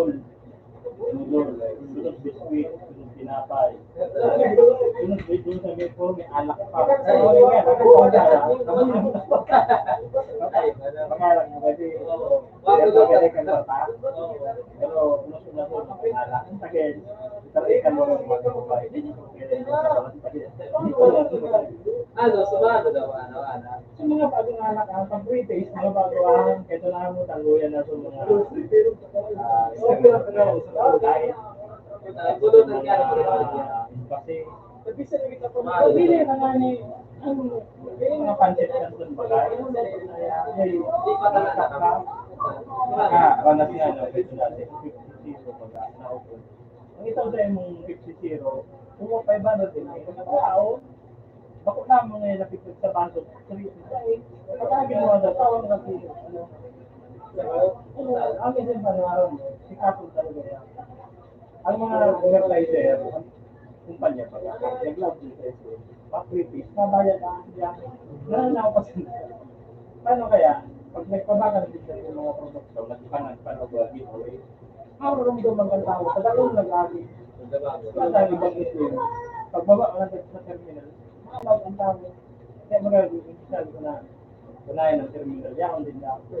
Sinulol. Sinulol. Sunod biskwit. Sunod tinapay. Sunod may doon sa may po, may alak pa. Pangalak mo kasi. Pero mas una po, may alak. Ang tagay, tarikan mo rin mga babae. Ano, sumado daw, ano, ano. Sa mga bagong anak, ang pag-practice, mga bago ang, ito na ang tangguyan na sa mga, ah, sa mga bagay. Sa mga, kasi, pabili na nga ni, ang, yung mga pancit canton bagay, ay, ay, ah, wala siya, no? Ito natin, fifty pesos, baga, naubos. Ang itaw sa imong fifty zero, kung five hundred din, ay, nakatao, bako na mo ngayon napipit sa baso, three, ay, pag-agi mo ang tao, ano, ano, ang isang pangarap mo, sikapon talaga yan. Ang mga advertiser, kumpanya pa, nag-love advertiser, pa-prepare, mabayad na siya. Nananaw pa sila. Paano kaya, pag nagpabaka na sila yung mga produkto, nagpanagpan o giveaway, marurumduman ang tao, sa dalawang nag-agi. Sa dami ba ito? Pagbaba ka na sa terminal, maawag ang tao. Kaya magagawa, sabi ko na, unahin ang terminal, yaon din na ako.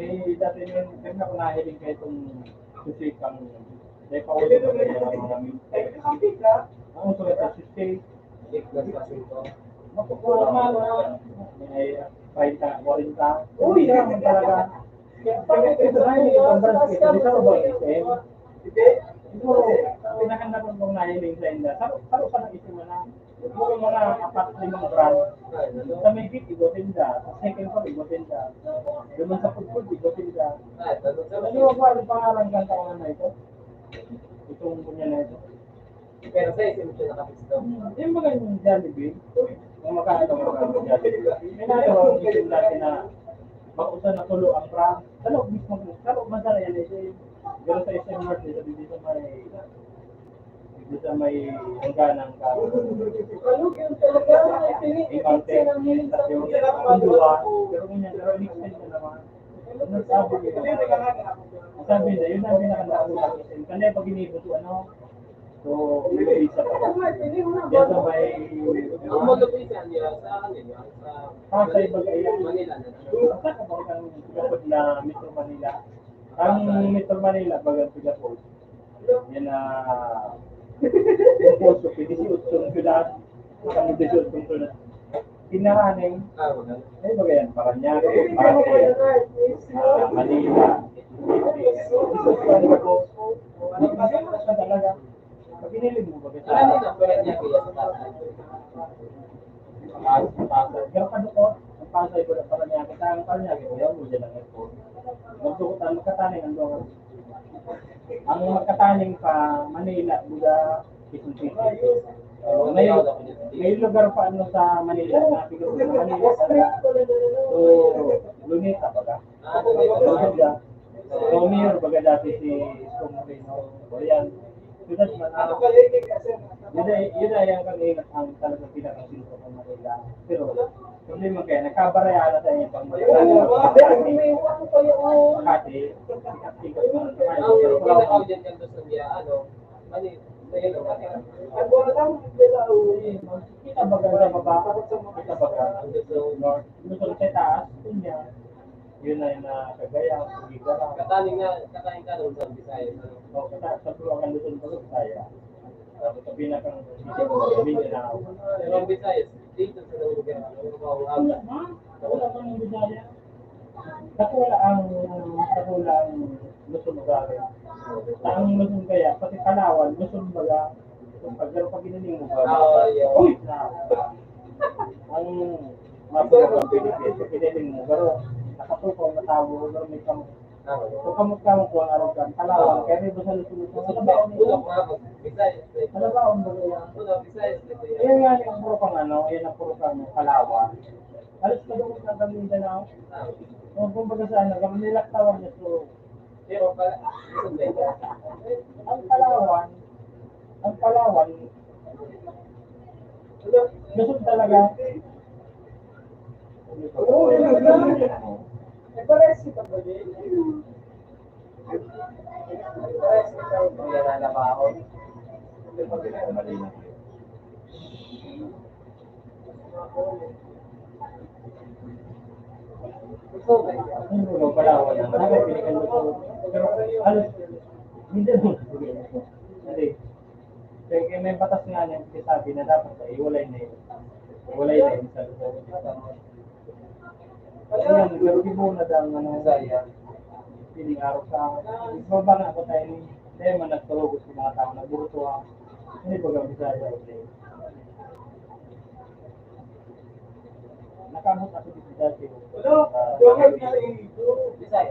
May dati nung, kaya ako nahiling kayo itong susi kang, may paulo na kayo ng mga mi-, ang uso ito, susi. Makukuha na, may treinta, kwarenta. Uy, naman talaga. Kaya pag ito na, yung ibang branch, ito, di sa ubang, ito, eh. Siguro, ang pinakanda kong nahiling sa inda, sa, sa usa ng isip mo na, siguro mga apat, limang brand. Sa may gate, igo tinda. Sa second floor, igo tinda. Doon sa food court, igo tinda. Sa liwa pa, ang pangalan ng taon na ito. Itong punya na ito. Pero sa isip mo siya nakapisto. Hmm, yung mga yung Jollibee, yung makain ng mga Jollibee. May natawa ko yung dati na mag-usa na tulo ang brand. Sa loob mismo, sa loob man sana yan, eh, pero sa isang Mart, eh, sabi dito may, dito sa may hangganan ka. Ano yun talaga? Ipinipit siya ng hiling sa pizza. Ang duwa, pero ganyan, pero in-extend na naman. Ano sabi nila? Ang sabi nila, yun ang pinakanauna. Kasi pag iniipon ko, ano, so, may isa pa. Yan sa may, Ang mga pizza niya sa ano niya, sa Pasay, Bagay. Manila na. Basta ka bang kang kapag na Metro Manila? Ang Metro Manila, bagang Singapore. Yan na, yung poso, pwede si Utsun, pwede si Utsun, pwede. Tinahaning, Ah, wala. Ay, bagay yan, Paranaque, Paranaque, ah, Manila. Talaga. Pag iniling mo, bagay sa Ano na, pwede niya kaya sa tatay? Pasay, Pasay. Pero kadukot, ang Pasay ko na Paranaque, ang Paranaque, ayaw mo dyan ang airport. Magdukot ang magkataning ang doon. Ang magkataning pa Manila, Buda, Quezon City. So, may, may lugar pa ano sa Manila na siguro sa Manila talaga. So, Luneta baga. Luneta. So, mayor baga dati si Isko Moreno. O yan. So, that's man, ah, yun ay, yun ay ang kanina, ang talagang pinakasentro ng Manila. Pero, problema kaya, nagkabarayaan na tayo pang Makati. Makati, Makati, Makati. Ang pinaka-audience nito sa Manila, ano, Mani-, Manila, Manila. Kita baga sa baba, kita baga ang Luzon North, Luzon sa taas, yun yan. Yun na yun na Cagayan, Tubigan. Kataning nga, kataning ka doon sa Visayas, ano? O, kata-, sa Bulacan, Luzon, Visayas. Tapos sa pinakang, Mindanao. Pero ang Visayas, dito sa lugar, ano, Wala, ha? Wala pang Visayas. Dakula ang, dakula ang Luzon, Visayas. Ang Luzon kaya, pati Palawan, Luzon baga. Pag, pero pag ginaling mo ba? Oo, yun. Uy! Na, ang Mapulog ang Pilipinas, sa kiniling mo, pero nakatukaw na tao, pero may kam-, so, kamot-kamot ko ang arugan, Palawan, kaya may basal na tulog sa Palawan. Palawan ba kaya? Kaya nga, yung puro kang ano, yan ang puro kang Palawan. Alas ka doon sa Mindanao. O, kumbaga sa ano, kami nilaktawan niya, so, pero pala, ang Palawan, ang Palawan, gusto talaga. Oo, yun, yun, yun. Eh, pares kita ba din? Pares kita. Ang nananabahon. Hindi pag pinagmali na. Hindi mo pala, wala. Bakit pinagmali ko? Pero, ano, hindi mo. Hindi. Kaya, kaya may batas nga niya, sinasabi na dapat sa iwalay na yun. Iwalay na yun sa loob. Ayan, pero di mo na daw, ano, Bisaya. Piling araw sa, ikaw ba nga ako tayo ni, kaya man nagtulog sa mga tao, nagburuto ang, hindi ba nga Bisaya, okay? Nakamot ako dito dati. Ano? Ah, Bisaya. Oh, Bisaya.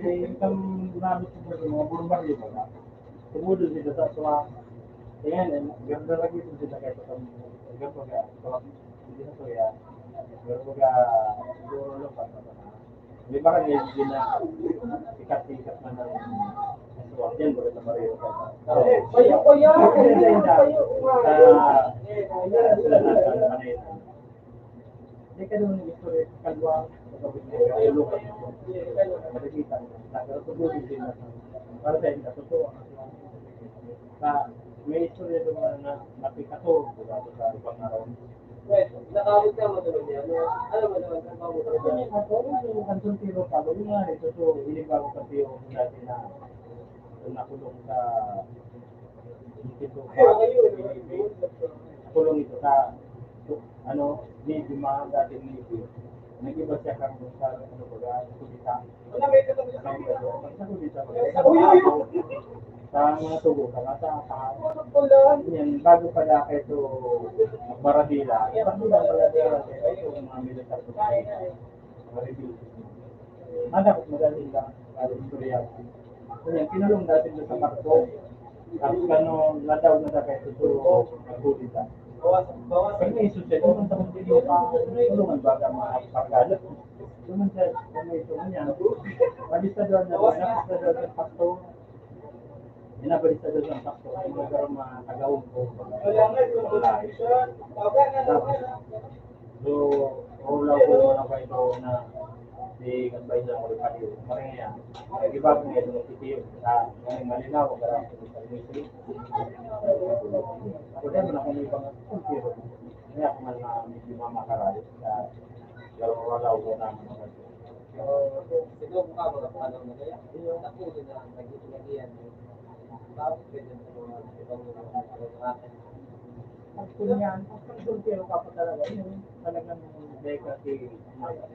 Eh, itong ginamit ko sa mga burbaryo ba? Tumudo sila sa tuwa. Ayan, eh, ganda lagi itong sila kahit itong, ganda ka, tuwa, hindi sa tuya. Pero baga, siguro lang, pag, di ba, hindi na sikat-sikat na ng tuwa yan, baga sa Mario ka. Payo ko yan! Payo ko yan! Sa, sa, sa, sa, sa, Hindi ka naman nag-istorya sa kalwa, sa kabit ng ulo ka. Nakikita mo, nagkakatubod yung sila. Para sa inyo, totoo ang sa may istorya doon na, na napikato, di ba, sa ibang araw. Wait, nakawit ka mo doon yan? Ano mo naman, trabaho mo? Ano yung, ano yung, ang suntiro pa, yung nga, ito, so, inibago kasi yung dati na, yung nakulong sa Ito, kulong ito sa, ano, Navy, mga dating Navy. Nag-iba siya kang sa, ano, baga, sa kudita. Sa kudita, sa mga tubo, sa mga sa, sa, yan, bago pa na ito magbaradila. Bago lang pala nila ito, mga militar ko. Mga rebelde. Madakot, madali lang, mga istorya. Kanya, kinulong dati doon sa barko. Tapos kano, nadaw na dagay sa turo, naghuli ka. Pag may iso siya, doon sa kung sino pa, tulungan ba ka mga pagkano? Doon siya, kung may iso niya. Pag-isa doon na, pag-isa doon sa pastor. Inabalista daw sa pastor, ang mga garong mga taga-ungko. So, rulaw ko naman ako ito na si Advisor Mario Padilla. Maring yan. Nag-iba ko ngayon ng sitio sa mga malinaw, ang garang sa Ako din, wala akong ibang kultiro. Kaya ako man na medyo mamakaral sa garong rulaw ko naman. Siguro mukha ko na kung ano na kaya. Yung ako din na nag-iiyan. Bakit pwede sa mga ibang mga mga Pag kunyan, pag pagsultiro ka pa talaga, yun, talagang may kasi, kumbaga,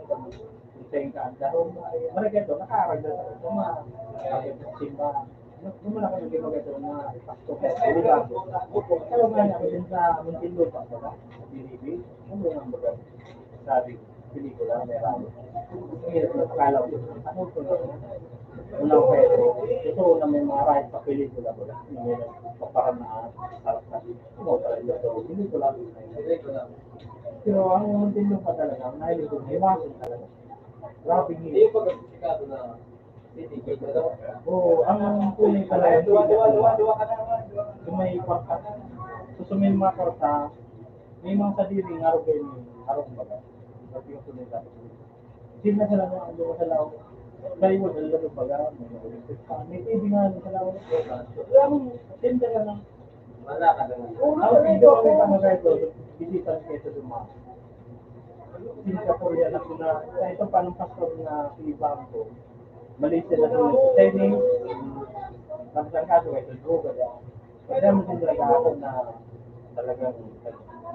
kung sa'yo ka ang dahon, maragay to, nakaarag na talaga, mga, simba. Nung, nung wala ka naging maganda na pastor, di ba? Pero nga niya, din sa Muntinlupa, di ba? Sa P D B, ano yung baga? Sabi, pelikula, may rayo. Ang hirap na pakalaw. Ako ko na, una ko kayo, ito na may mga rayo sa pelikula, baga? Na may nagpaparan na harap na. Ano pala yun? So, pelikula. Pelikula. Pero ang Muntinlupa talaga, ang nahilig ko, may iwasan talaga. Grabe, hindi. Yung pagkasikado na Oo, ang tunay pala yung kung may kwarta. So, sa may mga kwarta, may mga sadiri nga araw kayo ni araw, kumbaga. Pati yung tunay dapat. Hindi na sila mga ano sa lao. Plywood, alam mo, baga, may mga electric fan. May T V nga ano sa lao. Wala mong tinda ka ng Wala ka naman. Ang video kami pa na ito, bisita ni Keto Dumas. Singapore yan ako na, sa ito pa ng pastor na si Bangko. Malaysia na ito. Chinese, nagtangkado kayo sa droga dyan. Kaya mo din talaga ako na talagang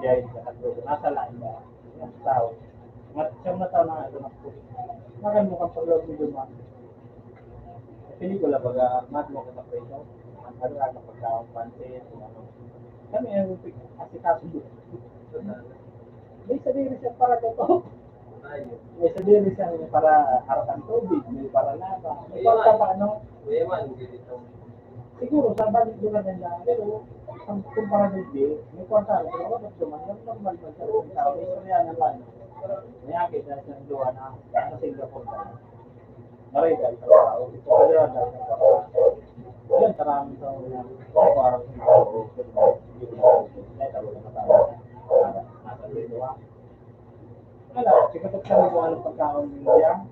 biyahe sa droga. Nasa lain na. Ang tao. Mat-, siyang mata na ito na po. Makan mo kang paglaw ni Dumas. Pelikula, baga, mad mo ka sa preso. Ang ano, ang pagkaon, pansit, kung ano. Kami ang asikaso. May sadiri siya para totoo. May sadiri siya para harapan tubig, may para laba. May kwarta pa, ano? May man, ganito. Siguro, sa balik doon na nila, pero ang kumpara din, may kwarta, pero wala pa naman, normal man sa mga tao, may istorya na lang. May akit na siyang duwa na, sa Singapore tayo. Maray ka, ikaw, ikaw, ikaw, ikaw, ikaw, ikaw. Yan, karami sa mga, sa parang, wala, sikatot kami kung anong pagkaon nila.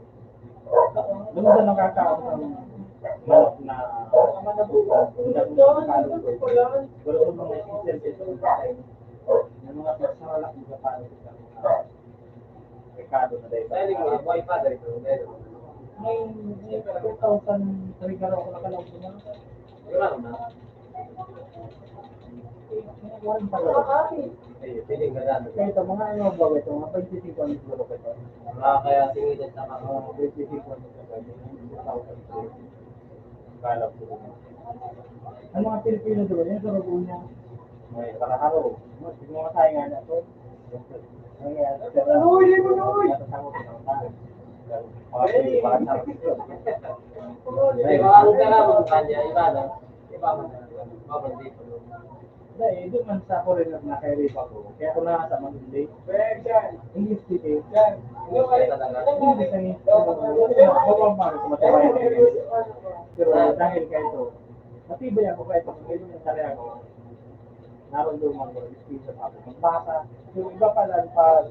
Minsan nakakaon ng manok na, pero kung mga special case ng patay, may mga personal akong kapalo sa kanila. Pekado na dahil. Dahil yung mga buhay pa, dahil yung, dahil yung May, may two thousand three ka raw ako nakalaog na. Wala na. Wala pa raw. Ay, feeling ka dati. Kaya ito, mga ano ba ito? Mga twenty-five ano siguro ba ito? Ah, kaya sige, dyan sa mga Mga twenty-five ano siguro ba ito? Two thousand three. Kala ko. Ang mga Pilipino doon, yung sa Raguña, may Paraharo. Mas, yung mga tayo nga na to. Ano nga, Manoy, di, Manoy! Natatakot na tayo. Mga Pilipino, Paraharo. Ay, mga ano ka na, mga kanya, iba na. Iba man na. Iba man dito. Dahil, doon man sa foreigner na kay Riva ko. Kaya ako na sa Manila. English speaking. English ang English. Wala pa ako matibay ang English. Pero dahil kay ito, matibay ako kay ito. Kung ito yung tari ako, naramdaman ko, English sa ako. Magbasa. Yung iba pa lang pa,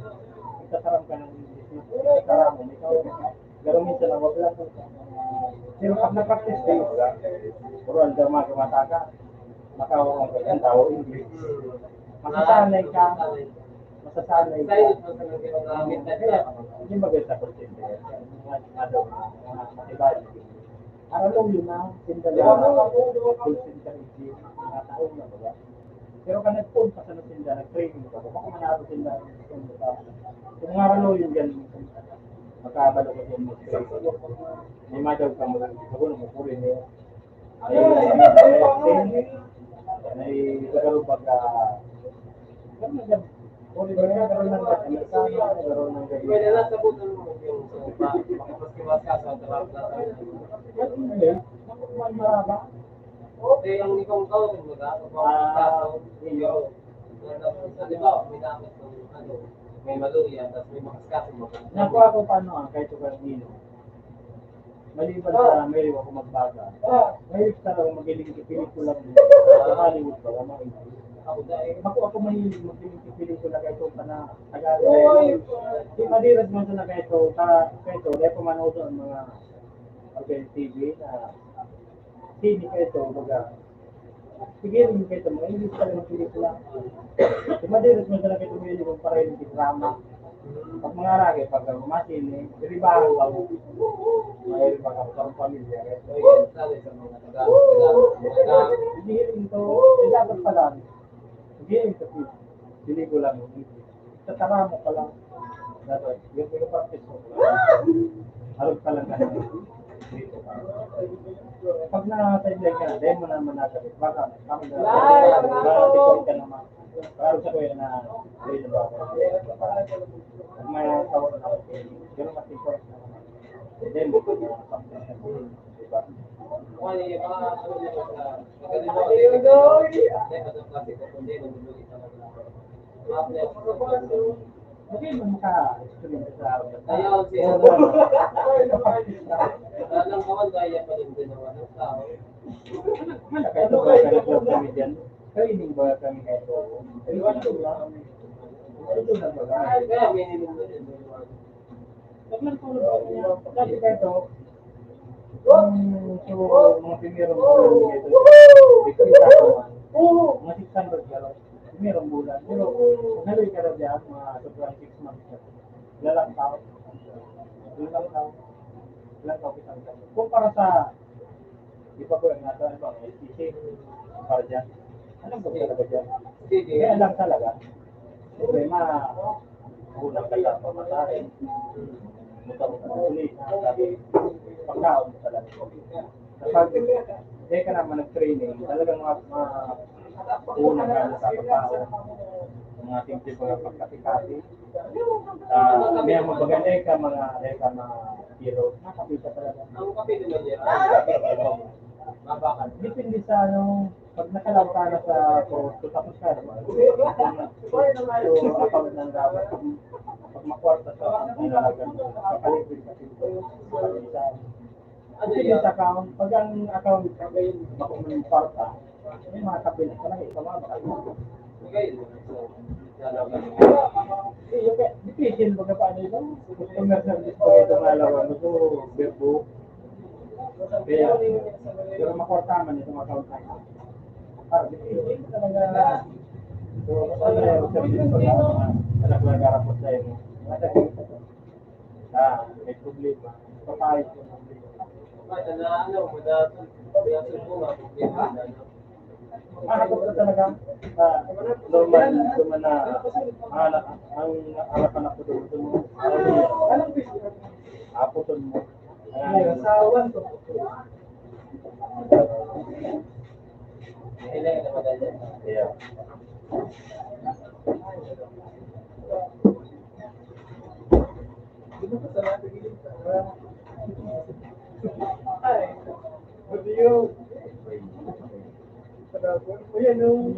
nagtataram ka ng English. Nagtataram mo, ikaw, pero minsan ang wag lang. Pero pag na-practice kayo, wala. Puro ang drama, gumata ka. Makawa ka ng tao, English. Masasanay ka. Masasanay ka. Kaya, hindi maganda ko sa mga, mga, mga, matibay. Aralo yun na, sinda na, sinda na, mga taon na ba? Pero kan nagpunta sa sinda, nag-training ka, baka manalo sinda. Kung mga aralo yun yan, makabalo ka sa mga training. May madaw ka mo, ako na mo, puri niyo. Ay, ay, Tagalog pag, ah, ano na, pwede na yan, pero nang Amerikano, pero nang Pwede na, sabutan mo yung sa iba. Baka mas kiwas ka sa trabaho natin. Hindi, maraba. Okay, ang ikaw tao, kumbaga, kung Ah, mga tao, iyo. Yung, halimbawa, may dapat ng, ano, may maluya, tapos may makaskaso, mga Nakuha ko paano, ah, kahit sa Bernino. Maliban sa mahilig ako magbasa, mahilig talaga ako makinig sa pelikula sa Hollywood ba, mga English. Ako, ako mahilig makinig sa pelikula kahit sa pana-, Tagalog. Di madiras man sana kahit sa, kahit sa, dahil pamanood ang mga organ T V na sine kahit sa, baga, Sige, yung kahit sa mga English talaga pelikula. Yung madiris mo talaga itong yun, yung parang yung drama. Pag mga rage, pag ang mga sine, diribahan ka mo. May iba ka, parang pamilya. Kaya ito, yun, sabi sa mga Tagalog, Tagalog, mga Tagalog. Hindi rin ito, eh, dapat pala. Hindi rin ito, pelikula mo. Sa tara mo pa lang. Dapat, yung pinapractice mo. Harap ka lang ganun. Dito ka. Pag na-sideline ka na, dahil mo naman nagkabit. Baka, baka, baka, baka, ka naman. Parang sa kuya na, ayun na ba ako? Pag may tawag na ako, pero mas important naman. Then, di ba? Okay, maka-experience sa Ayaw, si ano. Alam ko man, kaya pa rin din naman ang tao. Wala, kahit ba, kahit ba kami dyan? Training ba kami kahit ba? Training ba? Ito na ba? Kaya minimum na din. Pag nagtulog ako niya, dati ka ito, yung so, mga primerong bulan niya ito, fifteen thousand, mga six hundred gano'n, primerong bulan. Pero, pag haloy ka na dyan, mga sobrang six months na, lalang tao. Lalang tao. Lalang tao, isang tao. Kumpara sa Di pa po yung nasa, ano ba, S T C, para dyan. Anong ba talaga dyan? Kaya lang talaga. Problema, kulang ka sa pamasahe. Motor mo, uli, sabi, pagkaon mo talaga. Kapag, hindi ka naman nag-training, talagang ma-, ma-, Una ka na sa pagkaon, ang ating tipo ng pagkati-kati. Ah, may mga bagay ka, mga, ka, mga tiro. Nakapita talaga. Ang kape naman yan. Depende sa ano, pag nakalaw ka na sa post, tapos ka naman. So, account ng dapat. Pag, pag makwarta sa account, kailangan ka na kapalitin kasi ito. Ano yan? Kasi sa account, pag ang account, bako mo yung kwarta, may mga kapila ka lang, eh, sa mga baka. Okay. So, lalaban. Eh, yung kaya, depende, baga paano yun? Customer service pa ito nga lawan mo, so, verbo. Kaya, pero makwarta man itong account na ito. Ah, depende talaga. So, ano yung service ko na, anak na garapot sa iyo. Ah, may problema. Papayag yung problema. Ano, ano, madalas, madalas yung bunga, problema, ano? Ah, ako po talaga. Ah, normal, normal na, ah, na, ang, ang anak ko doon, doon, ah, aputon mo. Ah, asawan ko. Yeah. Ay, what do you? Ayan, oh.